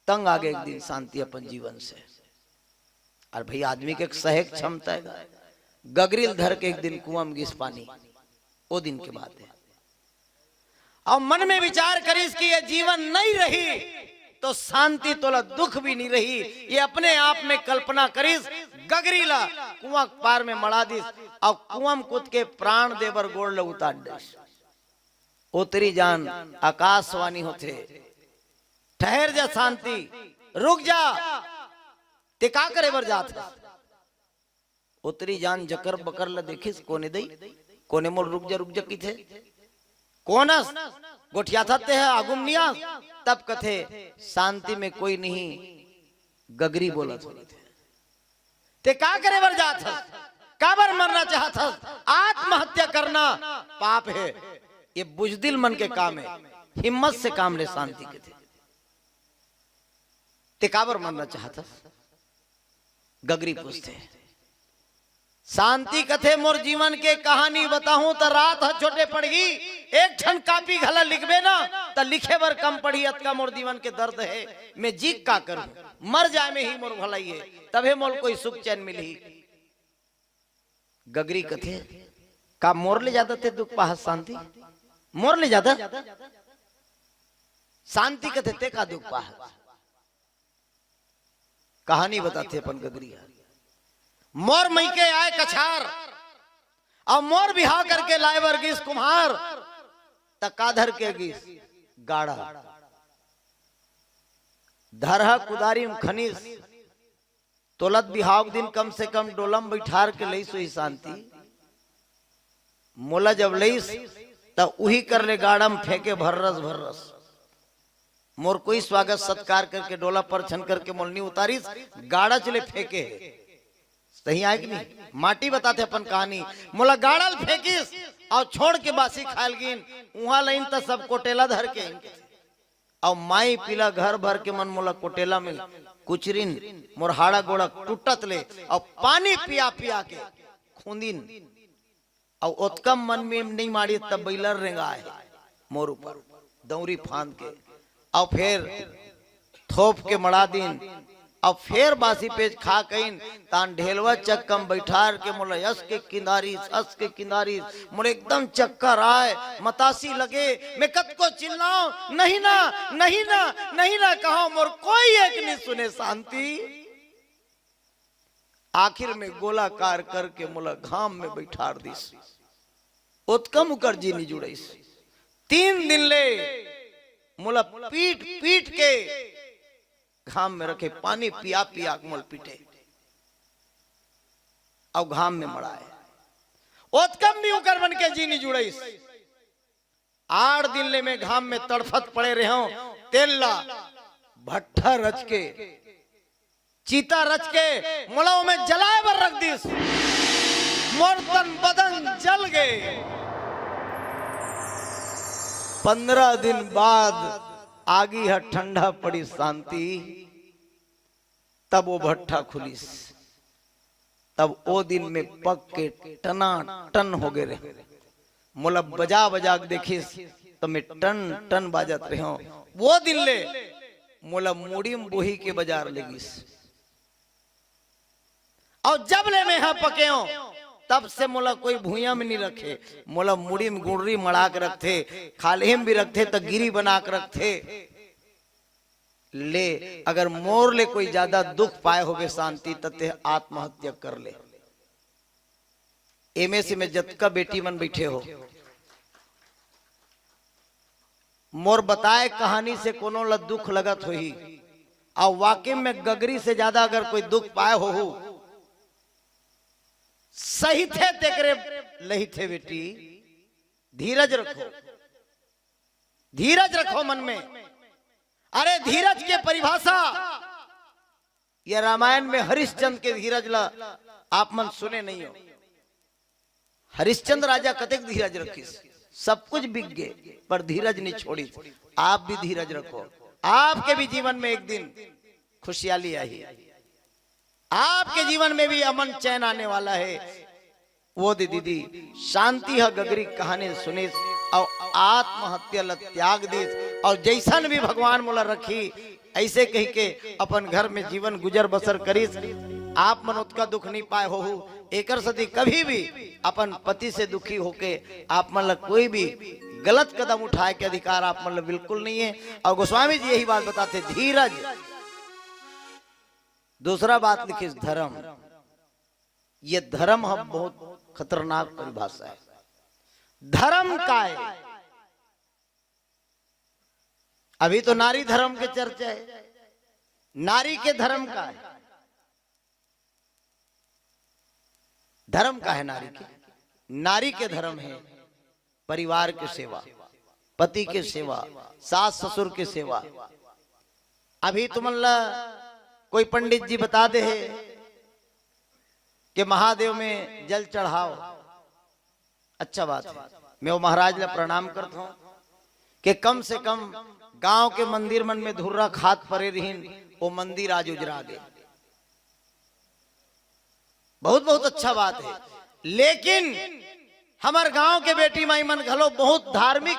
तंग आ गे एक दिन शांति अपन जीवन से। और भई आदमी के सहे के क्षमता हे, गगरी ल धर के एक दिन कुआं में गिस पानी, ओ दिन के बात हे। अब मन में विचार करिस कि ये जीवन नहीं रही तो शांति तोला दुख भी नहीं रही। ये अपने आप में कल्पना करिस, गगरी ला कुआं के पार में मड़ा दिस, और कुआं में कूद के प्राण दे बर गोड़ ल उतार दिस। ओतरी जान आकाशवाणी होथे, "ठहर जा शांति, रुक जा, ते का करे बर जात हस?" ओतरी जान जकर बकर ल देखिस, "कोने दई, कोने मोल रुक जा, रुक जा किथे? कोनस गोठियाथस ते ह आगुम नियास?" तब कथे, "शांति में कोई नहीं, गगरी बोलत होथे।" ते का करे बर जात हस? काबर मरना चाहत हस? आत्महत्या करना पाप हे। ये बुजदिल मन के काम हे। हिम्मत से काम ले शांति कथे। ते काबर मरना चाहत हस? गगरी पूछथे। शांति कथे, "मोर जीवन के कहानी बताहूं त रात ह छोटे पड़ही, एक ठन कापी घला लिखबे ना त लिखे बर कम पड़ही, अतका मोर जीवन के दर्द हे, मैं जी के का करूं? मर जाए में ही मोर भलाई हे, तभे मोल कोई सुख चैन मिलही।" गगरी कथे, "का मोर ले जादा ते दुख पाहस शांति? मोर ले जादा?" शांति कथे, "ते का दुख पाहस?" कहानी बताथे अपन गगरी ह। मोर मइके आए कछार, अउ मोर बिहाव करके लाए बर गिस कुम्हार, त का धर के गिस? गाड़ा। धरहा कुदारी म खनिस, तोलत बिहाव दिन कम से कम डोलम बइठार के लइस होही शांति। मोला जब लइस, त उही कर ले गाड़ा म फेंके भर्रस भर्रस। मोर कोई स्वागत सत्कार करके डोला परछन करके मोल नी उतारिस, गाड़ा चले फेंके हे। सही आय कि नहीं? माटी बताथे अपन कहानी। मोला गाड़ा ल फेंकिस अउ छोड़ के बासी खायल गिन, उहां लइन त सब कोटेला धर के अउ माई पीला घर भर के मन मोला कोटेला में कुचरिन, मोर हाड़ा गोड़ा टूटत ले अउ पानी पिया पिया के खूंदिन। अउ ओतका मन में नहीं माड़ी, तब बइलर रेंगाए मोर ऊपर दौरी फांद के, अउ फेर थोप के मड़ा दिन, अउ फेर बासी पेज खा कइन, तान ढेलवा चक्का म बइठार के मोला यस के किंदारिस, अस के किंदारिस, मोला एकदम चक्कर आए, मतासी लगे, मैं कतको चिल्लाऊं, "नहीं ना, नहीं ना, नहीं ना," कहूं, मोर कोई एक नहीं सुने शांति। आखिर में गोलाकार करके मोला घाम में बैठार दिस। ओतका म ओकर जी नी जुड़इस। तीन दिन ले मोला पीट पीट के घाम में रखे, पानी पिया पिया के मोला पीटे, अउ घाम में मड़ाए। ओतका म भी ओकर मन के जी नी जुड़इस। आठ दिन ले मैं घाम में तड़फत पड़े रहेंव। तेल ला भट्ठा रच के, चीता रच के मोला ओमे जलाए बर रख दिस। मोर तन बदन जल गे। पंद्रह दिन बाद आगी ह ठंडा पड़िस शांति, तब वो भट्ठा खुलिस। तब ओ दिन में पक के टनाटन हो गे रहेंव। मोला बजा बजा के देखिस, त मैं टन टन बाजत रहेंव। वो दिन ले मोला मुड़ी म बोही के बजार ले गिस। अउ जब ले मैं ह पकेंव, तब से मोला कोई भुइयां में नी रखे, मोला मुड़ी म गुंडरी मड़ा के रखथे, खाल्हे म भी रखथे, त गिरी बना के रखथे। ले, अगर मोर ले कोई ज्यादा दुख पाए होबे शांति, त तें आत्महत्या कर ले। एमे से में जतका बेटी मन बइठे हो, मोर बताए कहानी से कोनो ला दुख लगत होही, अउ वाकई में गगरी से ज्यादा अगर कोई दुख पाए होहू, सहिथे तेकरे लहिथे बेटी, धीरज रखो, धीरज रखो मन में। अरे, धीरज के परिभाषा, ये रामायण में हरिश्चंद्र के धीरज ला आप मन सुने नहीं हो। हरिश्चंद्र राजा कतेक धीरज रखिस, सब कुछ बिक गे, पर धीरज नहीं छोड़िस। आप भी धीरज रखो, आपके भी जीवन में एक दिन खुशियाली आही, आपके जीवन में भी अमन चैन आने वाला है। वो दे दीदी, शांति ह गगरी कहानी सुनिस अउ आत्महत्या ल त्याग दिस, अउ जैसन भी भगवान मोला रखी, ऐसे कह के अपन घर में जीवन गुजर बसर करिस। आप मन ओतका दुख नहीं पाए होहू, एकर सती कभी भी अपन पति से दुखी होके आप मन ला कोई भी गलत कदम उठाए के अधिकार आप मन ला बिल्कुल नहीं है। अउ गोस्वामी जी यही बात बताथे, धीरज। दूसरा बात लिखिस, धर्म। ये धर्म ह बहुत खतरनाक परिभाषा है। धर्म का है? अभी तो नारी धर्म के चर्चा है, नारी के धर्म का है? धर्म का है नारी के? नारी के धर्म है परिवार के सेवा, पति के सेवा, सास ससुर के सेवा। अभी तुमन ला कोई पंडित जी बता दे है कि महादेव में जल चढ़ाओ, अच्छा बात है। मैं वो महाराज ला प्रणाम करत हूँ कि कम से कम गांव के मंदिर मन में धुर्रा खात परे रहिन, वो मंदिर आज उजरा गे। बहुत बहुत अच्छा बात है, लेकिन हमर गांव के बेटी माई मन घलो बहुत धार्मिक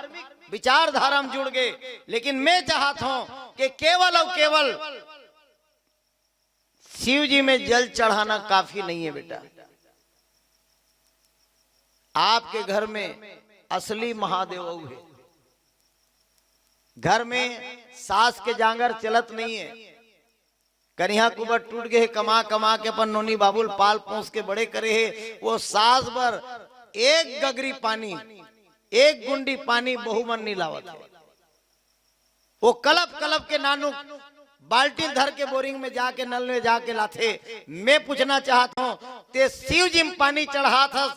विचारधारा में जुड़ गे। लेकिन मैं चाहत हूं कि केवल अउ केवल शिव जी में जल चढ़ाना काफी नहीं है बेटा। आपके घर में असली महादेव अउ है। घर में सास के जांगर चलत नहीं है, करिहा कुबर टूट गए हे, कमा कमा के अपन नोनी बाबू ल पाल पोस के बड़े करे हे, वो सास बर एक गगरी पानी, एक गुंडी पानी बहू मन नहीं लावत हे। वो कलप कलप के नानू बाल्टी धर के बोरिंग में जाके, नल में जाके लाथे। मैं पूछना चाहत हूं, ते शिव जी में पानी चढ़ात हस,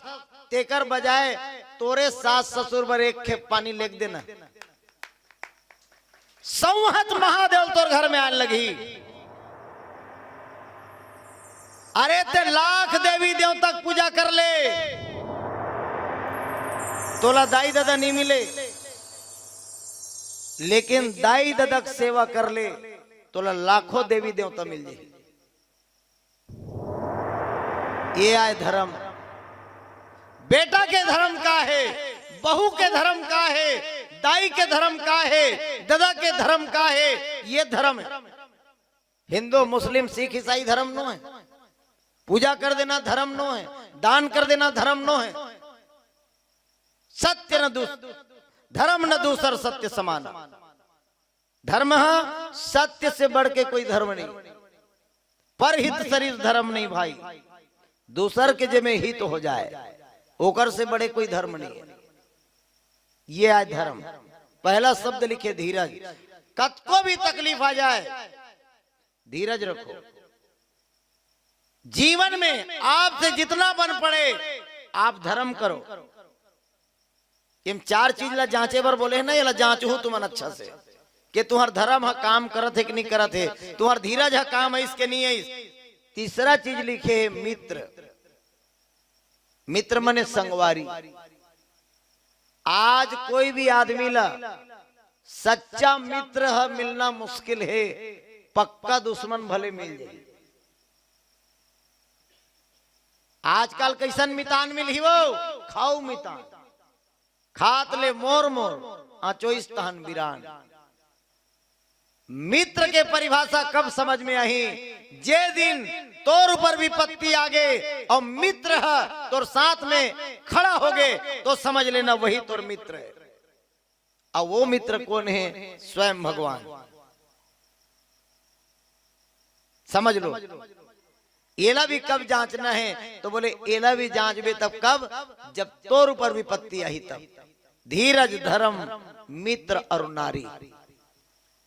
तेकर बजाय तोरे सास ससुर बर एक खेप पानी लेग देना। सौंहत महादेव तोर घर में आन लगही। अरे ते लाख देवी देवता के पूजा कर ले, तोला दाई ददा नहीं मिले, लेकिन दाई ददा के सेवा कर ले, तोला लाखों देवी देवता मिल जाही। ये आय धर्म। बेटा के धर्म का हे, बहू के धर्म का हे, दाई के धर्म का हे, ददा के धर्म का हे, ये धर्म हे। हिंदू, मुस्लिम, सिख, ईसाई धर्म नो हे। पूजा कर देना धर्म नो हे, दान कर देना धर्म नो हे। सत्य न दूस-, धर्म न दूसर सत्य समान। धर्म ह सत्य से बढ़ के कोई धर्म नहीं, परहित सरिस धर्म नहीं भाई। दूसर के जेमे हित हो जाए, ओकर से बड़े कोई धर्म नहीं है। ये आय धर्म। पहला शब्द लिखे धीरज। कतको भी तकलीफ आ जाए, धीरज रखो। जीवन में आपसे जितना बन पड़े, आप धर्म करो। ये चार चीज ला जांचे बर बोले हे ना, ये ला जांचहू तुमन अच्छा से, कि तुम्हार धर्म ह काम करत हे कि नहीं करत हे, तुम्हार धीरज ह काम आइस के नहीं आइस। तीसरा चीज लिखे हे मित्र। मित्र मने संगवारी। आज कोई भी आदमी ला सच्चा मित्र ह मिलना मुश्किल हे, पक्का दुश्मन भले मिल जाए। आजकल कैसन मितान मिलही वो? खाऊ मितान। खात ले मोर मोर, आचोइस तहन बिरान। मित्र के परिभाषा कब समझ में आही? जे दिन तोर ऊपर विपत्ति आगे और मित्र ह तोर साथ में खड़ा होगे, तो समझ लेना वही तोर मित्र है। और वो मित्र कौन है? स्वयं भगवान। समझ लो, एला भी कब जांचना है? तो बोले, एला भी जांचबे तब कब? जब तोर ऊपर विपत्ति आही तब। धीरज, धर्म, मित्र और नारी।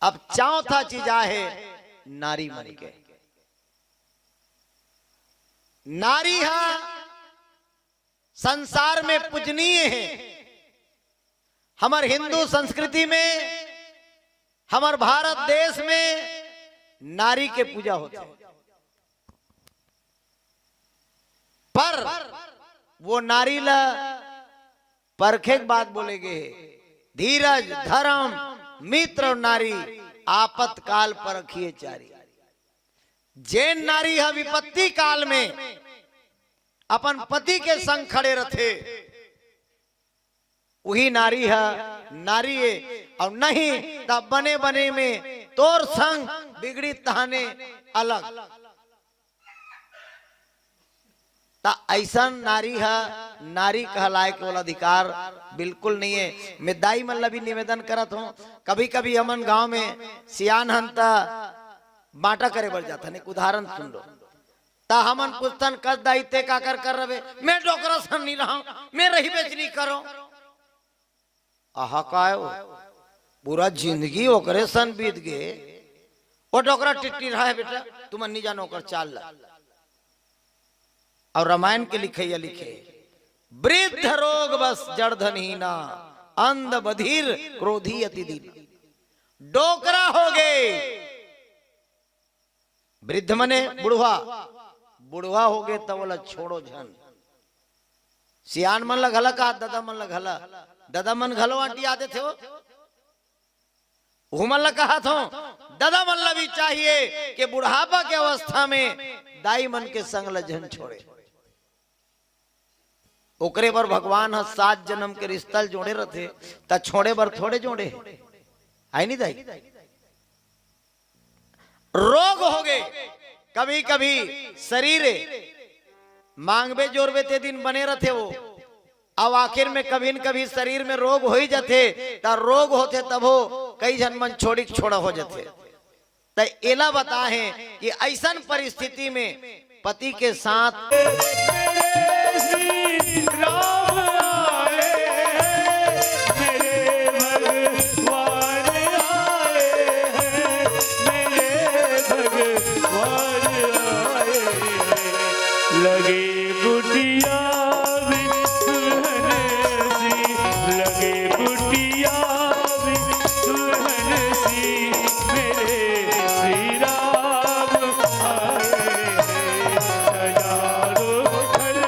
अब चौथा चीज आहे नारी मन के। नारी हा संसार में पूजनीय है। हमर हिंदू संस्कृति में, हमर भारत देश में नारी के पूजा होथे, पर वो नारी ला परखे के बात बोले गे हे, धीरज, धर्म, मित्र और नारी, आपत्काल परखिए चारी। जेन नारी ह विपत्ति काल में अपन पति के संग खड़े रथे, उही नारी ह नारी ए, और नहीं त बने बने में तोर संग बिगड़ी तहाने अलग। त ऐसन नारी ह नारी कहलाए के ओला अधिकार बिल्कुल नहीं है। मैं दाई मन ला भी निवेदन करत हूँ, कभी कभी हमन गांव में सियान हन त बांटा करे बर जाथन। एक उदाहरण सुन लो, त हमन पूछथन, "कस दाई ते काकर कर रहे?" "मैं डोकरा सन नहीं रहा, मैं रही बेचनी करो।" आहा, काय हो? पूरा जिंदगी ओकरे सन बीत गे, ओ डोकरा टिट्टी रहा है बेटा, तुम नहीं जानो ओकर चाल ला। और रामायण के लिखैया लिखे, "वृद्ध रोग बस जड़ धनहीना, अंध बधिर क्रोधी अति दीन।" डोकरा हो गए, वृद्ध मने बुढ़वा, बुढ़वा हो गए तब ओला छोड़ो झन। सियान मन ला घला कहा, ददा मन ला घला, ददा मन घलो आंटी आते थे वो। वो मन ला कहा थो, ददा मन ला भी चाहिए कि बुढ़ापा के अवस्था में दाई मन के संग ला झन छोड़े। ओकरे बर भगवान ह सात जन्म के रिश्ता ल जोड़े रथे, त छोड़े बर थोड़े जोड़े हे। आय नहीं दाई? रोग हो गए, कभी कभी शरीर मांगबे जोरबे ते दिन बने रथे वो, अब आखिर में कभी न कभी शरीर में रोग हो ही जाथे, त रोग होथे तभो कई झन मन छोड़ी छोड़ा हो जाथे। त एला बताहे कि ऐसन परिस्थिति में पति के साथ लगे कुटिया भी दुल्हन सी, लगे कुटिया भी दुल्हन सी, मेरे श्री राम आए हैं। सजा दो घर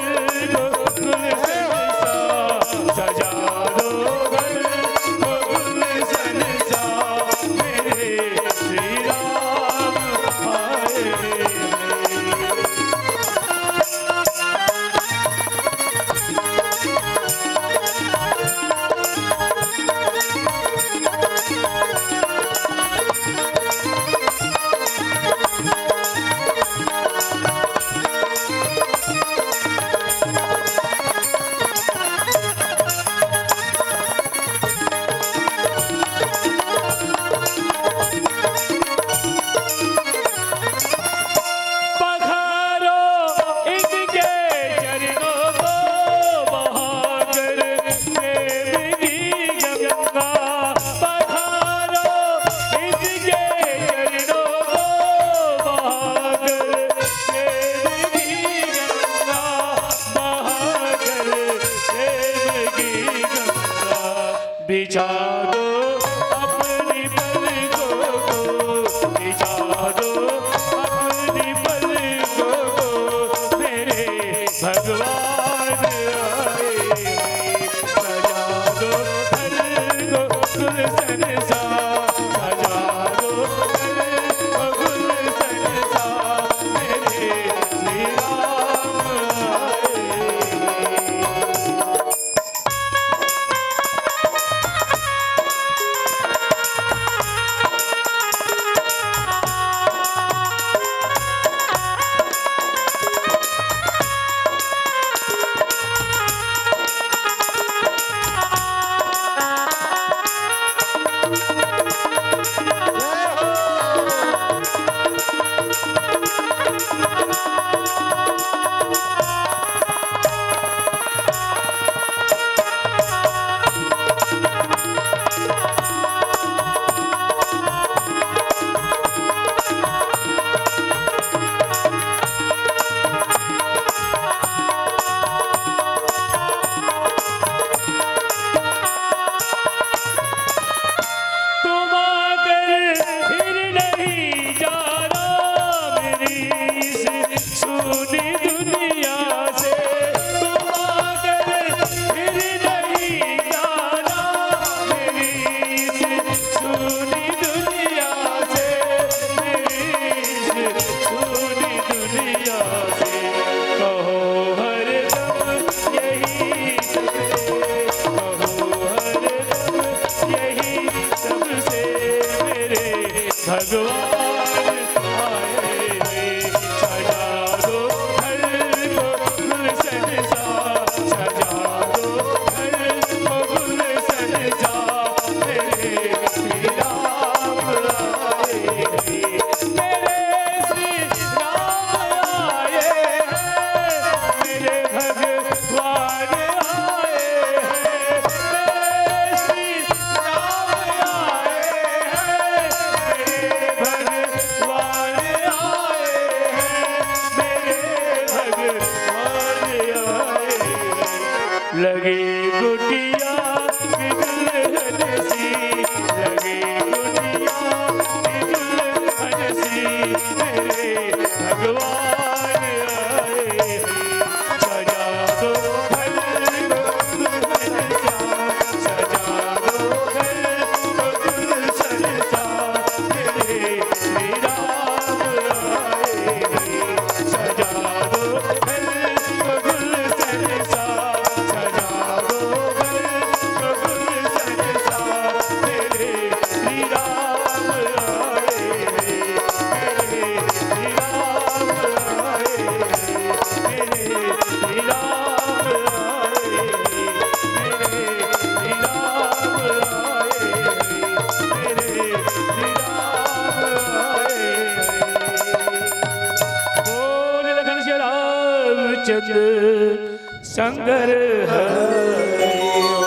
चंद संगर हरि ओम।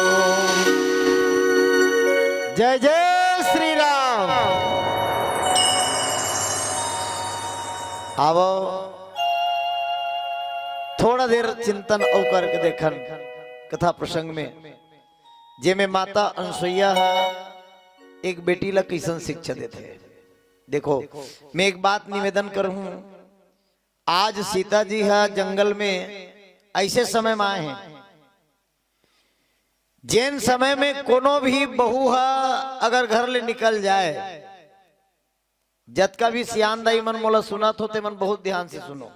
जय जय श्री राम। आवो, थोड़ा देर चिंतन अउ करके देखन कथा प्रसंग में, जेमे माता अनसुईया ह एक बेटी ला कइसन शिक्षा देथे। देखो, मैं एक बात निवेदन करहूं, आज सीता जी ह जंगल में अइसे समय म आए हे, जेन समय में कोनो भी बहू ह अगर घर ले निकल जाए, जतका भी सियान दाई मन मोला सुनत हो, ते मन बहुत ध्यान से सुनो।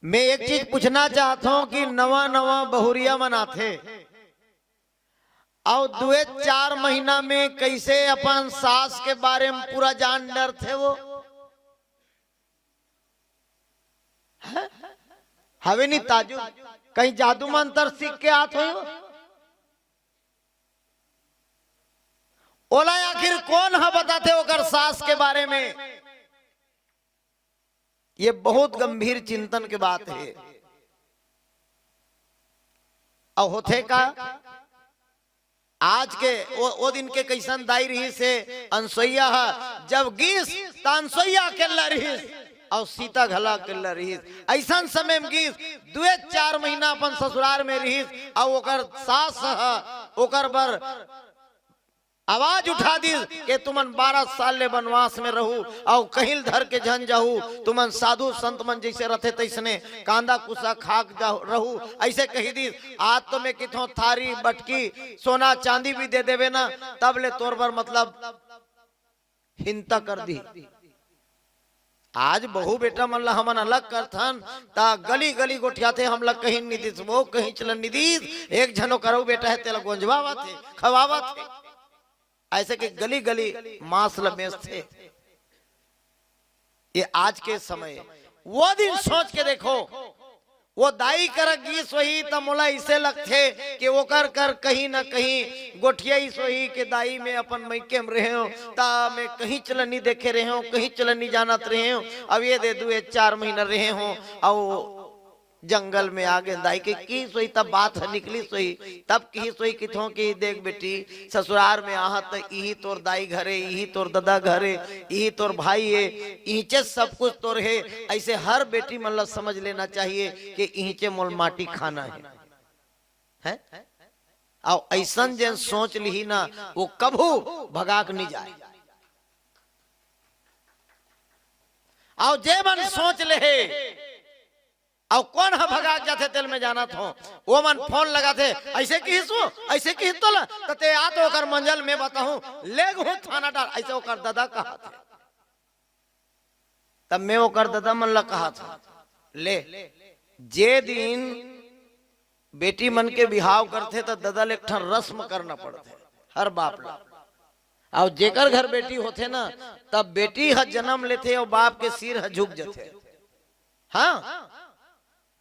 मैं एक चीज पूछना चाहत हूं कि नवा नवा बहुरिया मन आथे, अउ दुए चार महीना में कइसे अपन सास के बारे में पूरा जान डरथे वो? हैं? हवे नी ताजुब? कहीं जादू मंतर सीख के आत होही वो? ओला आखिर कोन ह बताथे ओकर सास के बारे में? ये बहुत गंभीर चिंतन के बात हे। अउ होथे का, आज के ओ, ओ दिन के कइसन दाई रिहिस हे, अनसुईया ह जब गीस त अनसुईया अकेल्ला रिहिस, अउ सीता घला अकेल्ला रिहिस। अइसन समय में गीस, दुए चार महीना अपन ससुरार में रिहिस, अउ ओकर सास ह ओकर बर आवाज उठा दिस के तुमन बारह साल ले बनवास में रहू, अउ कहीं ल धर के झन जाहू, तुमन साधु संत मन जइसे रथे तइसने कांदा कुसा खा के जाहू, रहू, अइसे कहि दिस। आज तो मैं किथों थारी बटकी सोना चांदी भी दे देवे ना, तब ले तोर बर मतलब हिंता कर दी। आज बहू बेटा मन ला हमन अलग करथन, त गली गली गोठियाथे, हमला कहीं नि दिस, वो कहीं चलन नि दिस, एक झन ओकर अउ बेटा हे, तेला गोंजवावत हे, खवावत हे, अइसे के गली गली मांस ला बेचथे। ये आज के समय, वो दिन सोच के देखो, वो दाई करा गीस होही, त मोला अइसे लगथे कि ओकर कर कहीं न कहीं गोठियाइस होही कि दाई, मैं अपन मइके में रहे हों, त मैं कहीं चलन नि देखे रहे हों, कहीं चलन नि जानत रहे हों। अब ये दे दुए चार महीना रहे हों, अउ जंगल में आ गे, दाई के कहिस होही, तब बात ह निकलिस होही, तब कहिस होही किथों कि देख बेटी, ससुरार में आहत त इही तोर दाई घरे, इही तोर ददा घरे, इही तोर भाई हे, इहिचे सब कुछ तोर हे। अइसे हर बेटी मन ला समझ लेना चाहिए कि इहिचे मोल माटी खाना हे, हैं? अउ अइसन जेन सोच लिही ना, वो कभू भगाक नि जाए। अउ जे मन सोच लेहे, अउ कोन ह भगाक जाथे तेला मैं जानत हों, वो मन फोन लगाथे, अइसे कहिस वो, अइसे कहिस तोला, त ते आ तो ओकर मंजल मैं बताहूं, लेगहूं थाना डार, अइसे ओकर ददा कहत हे। तब मैं ओकर ददा मन ला कहत हों, ले, जे दिन बेटी मन के बिहाव करथे, त ददा ले एक ठन रस्म करना पड़थे, हर बाप ला। अउ जेकर घर बेटी होथे ना, तब बेटी ह जनम लेथे अउ बाप के सिर ह झुक जथे। हाँ,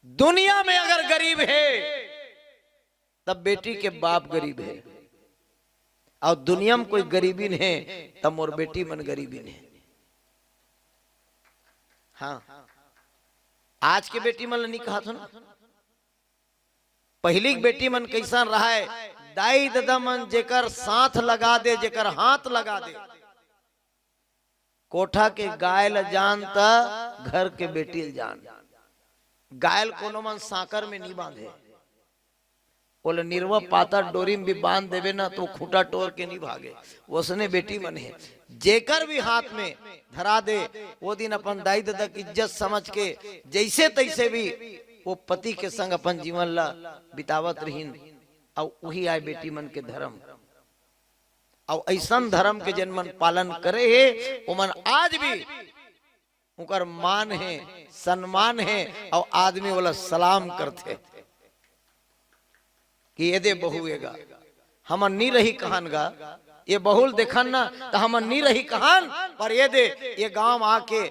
दुनिया में अगर गरीब हे, तब बेटी के बाप गरीब हे, अउ दुनिया में कोई गरीबिन हे, तब मोर बेटी मन गरीबिन हे। हाँ, आज के बेटी मन ल नि कहत हों ना, पहिली के बेटी मन कइसन रहय, दाई ददा मन जेकर साथ लगा दे, जेकर हाथ लगा दे, कोठा के गाय ल जान त घर के बेटी ल जान। गाय ल कोनो मन सांकर में नि बांधे, ओला निरवा पातर डोरी में भी बांध देबे ना, त खूंटा टोर के नि भागे। वइसने बेटी मन हे, जेकर भी हाथ में धरा दे, वो दिन अपन दाई ददा के इज्जत समझ के जइसे तइसे भी वो पति के संग अपन जीवन ला बितावत रहिन। अउ उही आय बेटी मन के धरम। अउ अइसन धरम के जेन मन पालन करे हे, ओमन आज भी ओकर मान हे, सम्मान हे, अउ आदमी ओला सलाम करथे कि ये दे बहू, ये गा, हमन नि रही कहन गा, ये बहू ल देखन ना, त हमन नि रही कहन, पर ये दे, ये गांव आके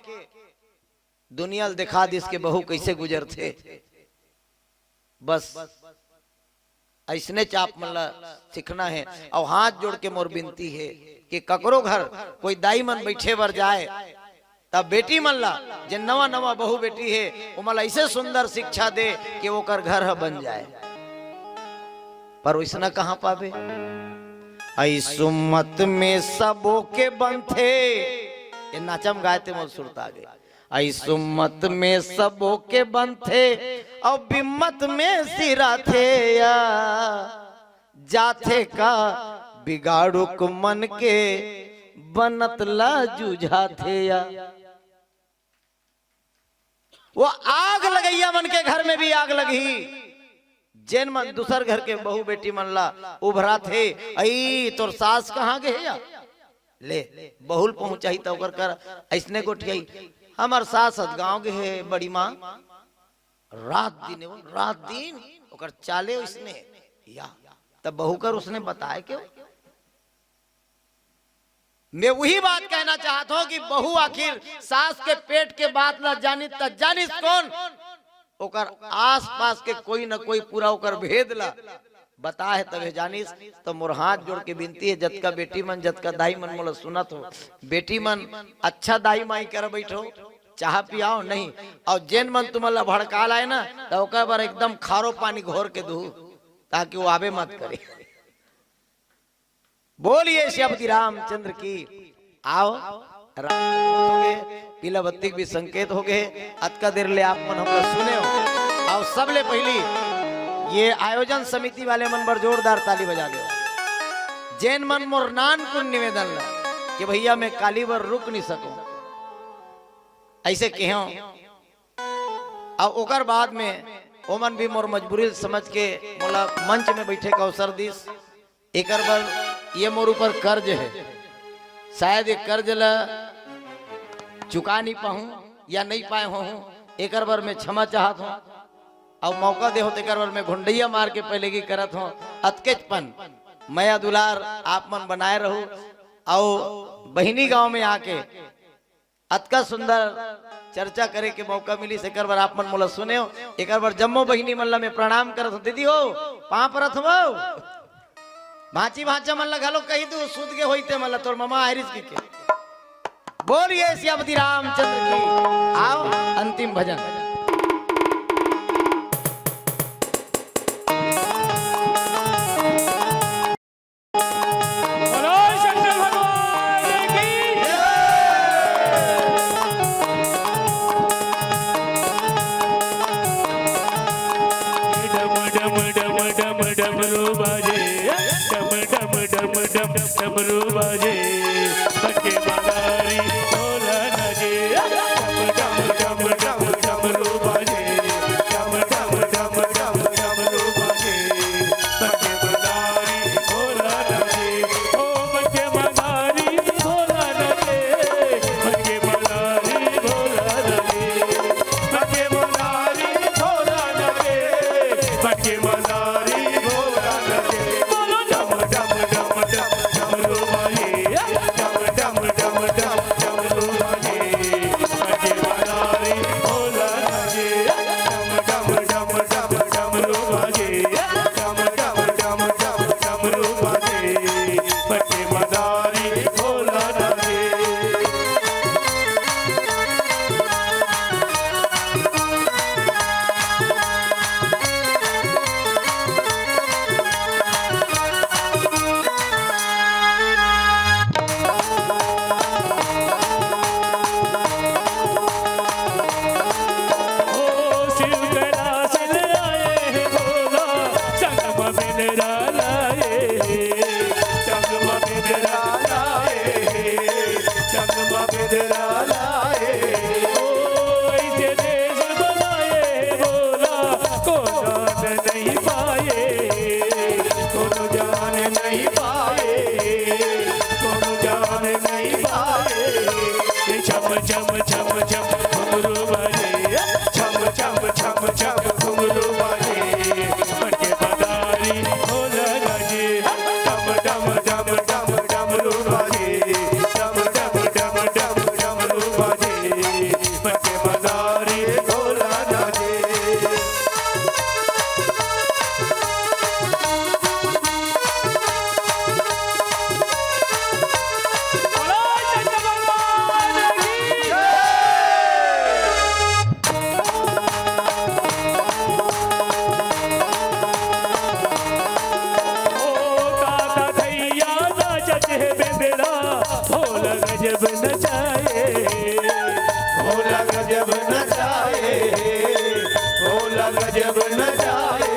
दुनिया ल देखा दिस के बहू कइसे गुजरथे। बस अइसने चाप मन ला सीखना हे। अउ हाथ जोड़ के मोर बिनती हे कि ककरो घर कोई दाई मन बइठे बर जाए, तब बेटी मन ला, जे नवा नवा बहू बेटी हे, ओमन ला ऐसे सुंदर शिक्षा दे कि ओकर घर ह बन जाए। पर वैसना कहाँ पाबे? "ऐसु मत में सबो के बनथे।" ये नाचम गाए ते मोर सुरता गे। "ऐसु मत में सबो के बनथे, अउ बिम्मत में सिराथे या। जाथे का बिगाड़ुक मन के, बनत ला जुझाथे या।" वो आग लगइया मन के घर में भी आग लगही। जेन मन दूसर घर के बहू बेटी मन ला उभराथे, "अई, तोर सास कहाँ गे हे या?" ले, बहू ल पहुंचाही त ओकर कर अइसने गोठियाही, "हमर सास हत गाँव गे हे बड़ी माँ।" रात दिन, वो रात दिन ओकर चाले उसने या, तब बहू कर उसने बताए क्यों? मैं वही बात कहना चाहत हूं कि बहू आखिर सास के पेट के बात ला जानिस त जानिस कौन? ओकर आसपास के कोई न कोई पूरा ओकर भेद ला बताए हे तभे जानिस। तो मोर हाथ जोड़ के विनती हे, जतका बेटी मन, जतका दाई मन मोला सुनत हो, बेटी मन अच्छा दाई माई कर बैठो, चाह पियाओ नहीं, अउ जेन मन तुमन ला भड़का लाए ना, त ओकर बर एकदम खारो पानी घोर के दू, ताकि वो आबे मत करे। बोलिए श्री अवधि रामचंद्र की। आओ, राम हो गे, पीला बत्ती के भी संकेत हो गे। अतका देर ले आप मन हमला सुने हो, अउ सबले पहली ये आयोजन समिति वाले मन बर जोरदार ताली बजा दो। जेन मन मोर नानकुन निवेदन ला कि भैया मैं काली बर रुक नहीं सकूं, ऐसे कहो, अउ ओकर बाद में ओमन भी मोर मजबूरी ल समझ के मोला मंच में बैठे के अवसर दिस। एकर बर ये मोर ऊपर कर्ज हे, शायद ये कर्ज ला चुका नहीं पाहूं या नहीं पाए होहूं, एकर बर मैं क्षमा चाहत हूं। अउ मौका दे हो तेकर बर मैं घुंडैया मार के पहले की करत हूं। अतकेच पन मया दुलार आप मन बनाए रहू। अउ बहिनी गांव में आके अतका सुंदर चर्चा करे के मौका मिलिस, एकर बर आप मन मोला सुने हो, एकर बर जम्मो बहिनी मन ला मैं प्रणाम करत हूं। दीदी हो, पांव परत हूं। भांची भांचा मन ला घलो कही दू, सुत गे होई ते मन ला, तोर ममा आयरिस की के। बोलिए श्री अवधि रामचंद्र की। आओ, अंतिम भजन। बोलो शंकर भगवान की। डम डम डम डम डमरू बाजे, डम डम डम डम डमरू बाजे, बजे मदारी ढोल नगे, डम डम डम डम डमरू बाजे, डम डम डम डम डमरू बाजे, बजे मदारी ढोल नगे, ओ बजे मदारी ढोल नगे, बजे मदारी ढोल नगे, बजे मदारी ढोल नगे, बजे मदारी ढोल नगे। बोलो डम डम डम डम डमरू बाजे, डम डम डम डम डमरू बाजे, बजे मदारी ढोल नगे, डम डम डम डम डमरू बाजे, डम डम डम डम डमरू बाजे, बजे मदारी ढोल नगे। ओ शिव कैलाश ले आए हैं भोला, संग में मेरा लाए, संग में मेरा लाए, संग में मेरा लाए। ओ ऐसे देश बनाए भोला, कोनो जान नहीं पाए, कोनो जान नहीं पाए, कोनो जान नहीं पाए। छम छम छम छम घुंघरू बाजे, छम छम छम छम घुंघरू बाजे, बजे मदारी ढोल नगे, डम डम डम डम डमरू बाजे, डम डम डम डम डमरू बाजे, बजे मदारी ढोल नगे। नचाए, भोला गजब नचाए।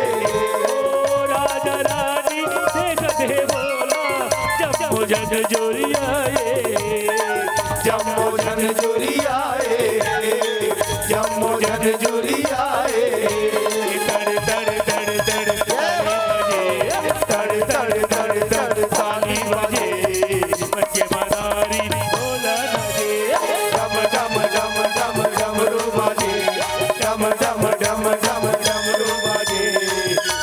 ओ राजा रानी देखत हे भोला, जम्मो झन जुरियाए, जम्मो झन जुरियाए, जम्मो झन जुरियाए। तड़ तड़ तड़ तड़ ताली बजे, तड़ तड़ तड़ तड़ ताली बजे। बन के मदारी भोला नाचे। डम डम डम डम डमरू बाजे, डम डम डम डम डमरू बाजे।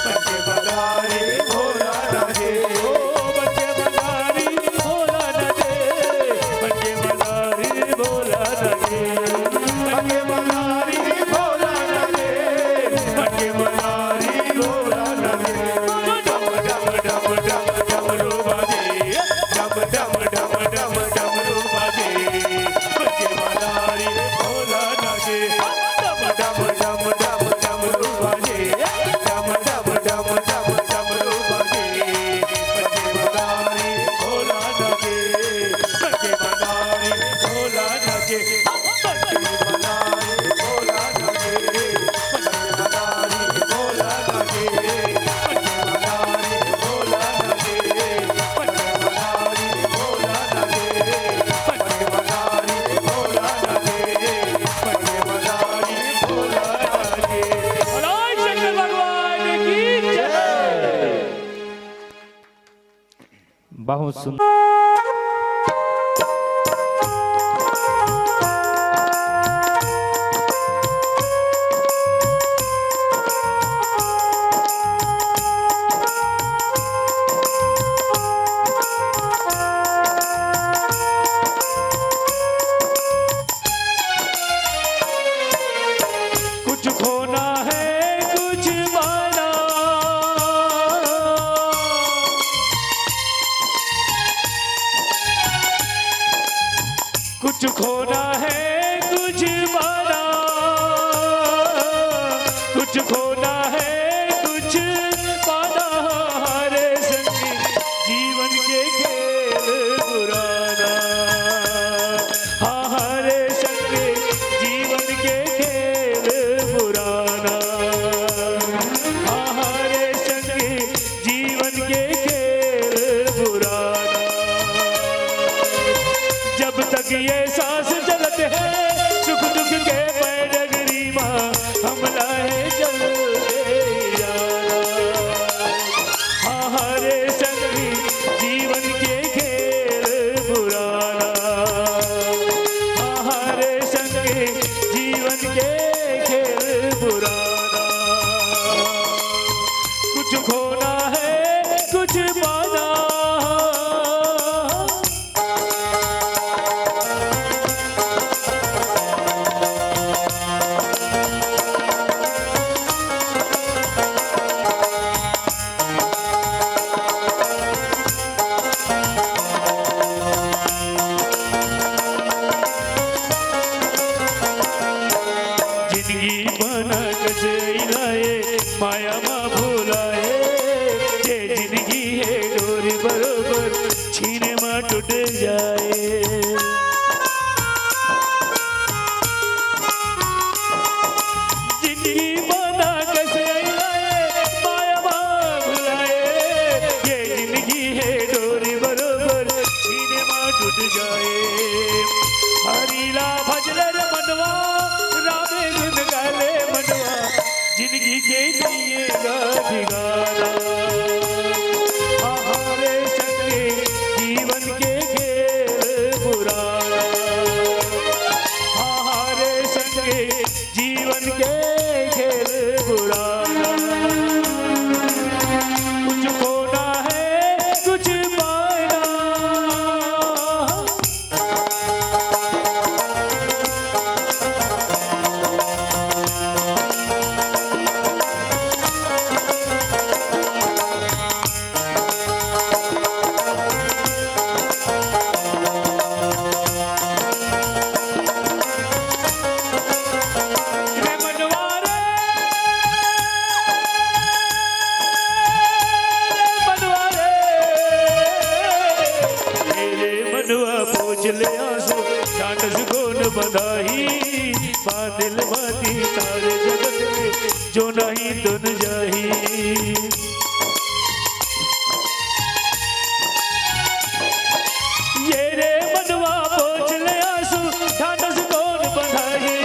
बन के मदारी भोला नाचे। ओ बन के मदारी भोला नाचे। बन के मदारी भोला नाचे। बन के मदारी भोला नाचे। बन के मदारी भोला नाचे। डम डम डम डम डमरू बाजे, डम डम डम डम डमरू बाजे। बन के मदारी भोला नाचे। डम डम डम डम डमरू बाजे, डम डम डम डम डमरू बाजे। बन के मदारी भोला नाचे, बन के मदारी भोला नाचे। बहुत सुंदर। कुछ खोना है, कुछ पाना। कुछ खोना है, कुछ पाना। कुछ खोना है, कुछ पाना। हमारे संग जीवन के खेल पुराना। हाँ, हमारे संग जीवन के खेल पुराना। हाँ, हमारे संग जीवन के खेल पुराना। जब तक ये सांस चलत है, सुख दुख के पैडगरी मा हमला है चलते जाना। हाँ, हमारे संग जीवन के खेल पुराना। हाँ, हमारे संग जीवन के खेल पुराना। कुछ खोना है, कुछ पाना। जिंदगी बना कजैलाए, माया मा भुलाए, ये जिंदगी है डोरी बरोबर छीने मा टूट जाए। जिंदगी बना कजैलाए, माया मा भुलाए, ये जिंदगी है डोरी बरोबर छीने मा टूट जाए। हरिला भजलर मनवा, रामे गुन गाले मनवा, जिंदगी के दिए गा ठिकाना। हमारे संगे जीवन के खेल पुराना। हमारे संगे जीवन के खेल पुराना। कुछ खोना है, कुछ पाना। तुन जाही। ये रे मनवा पोंछ ले आंसू, ढांढस कोन बंधाही।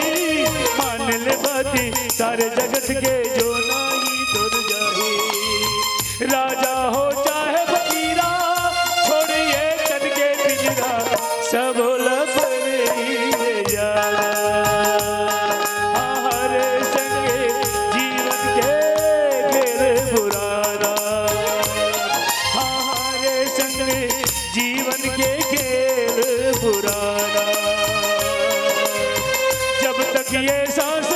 मान ले बाती सारे जगत के, जो नाही तुन जाही। राजा हो चाहे फकीरा, छोड़िए तन के पिंजरा, सब लपरे यारा। हर संग जीवन के खेल पुराना, हर संग जीवन के खेल पुराना। जब तक ये सांस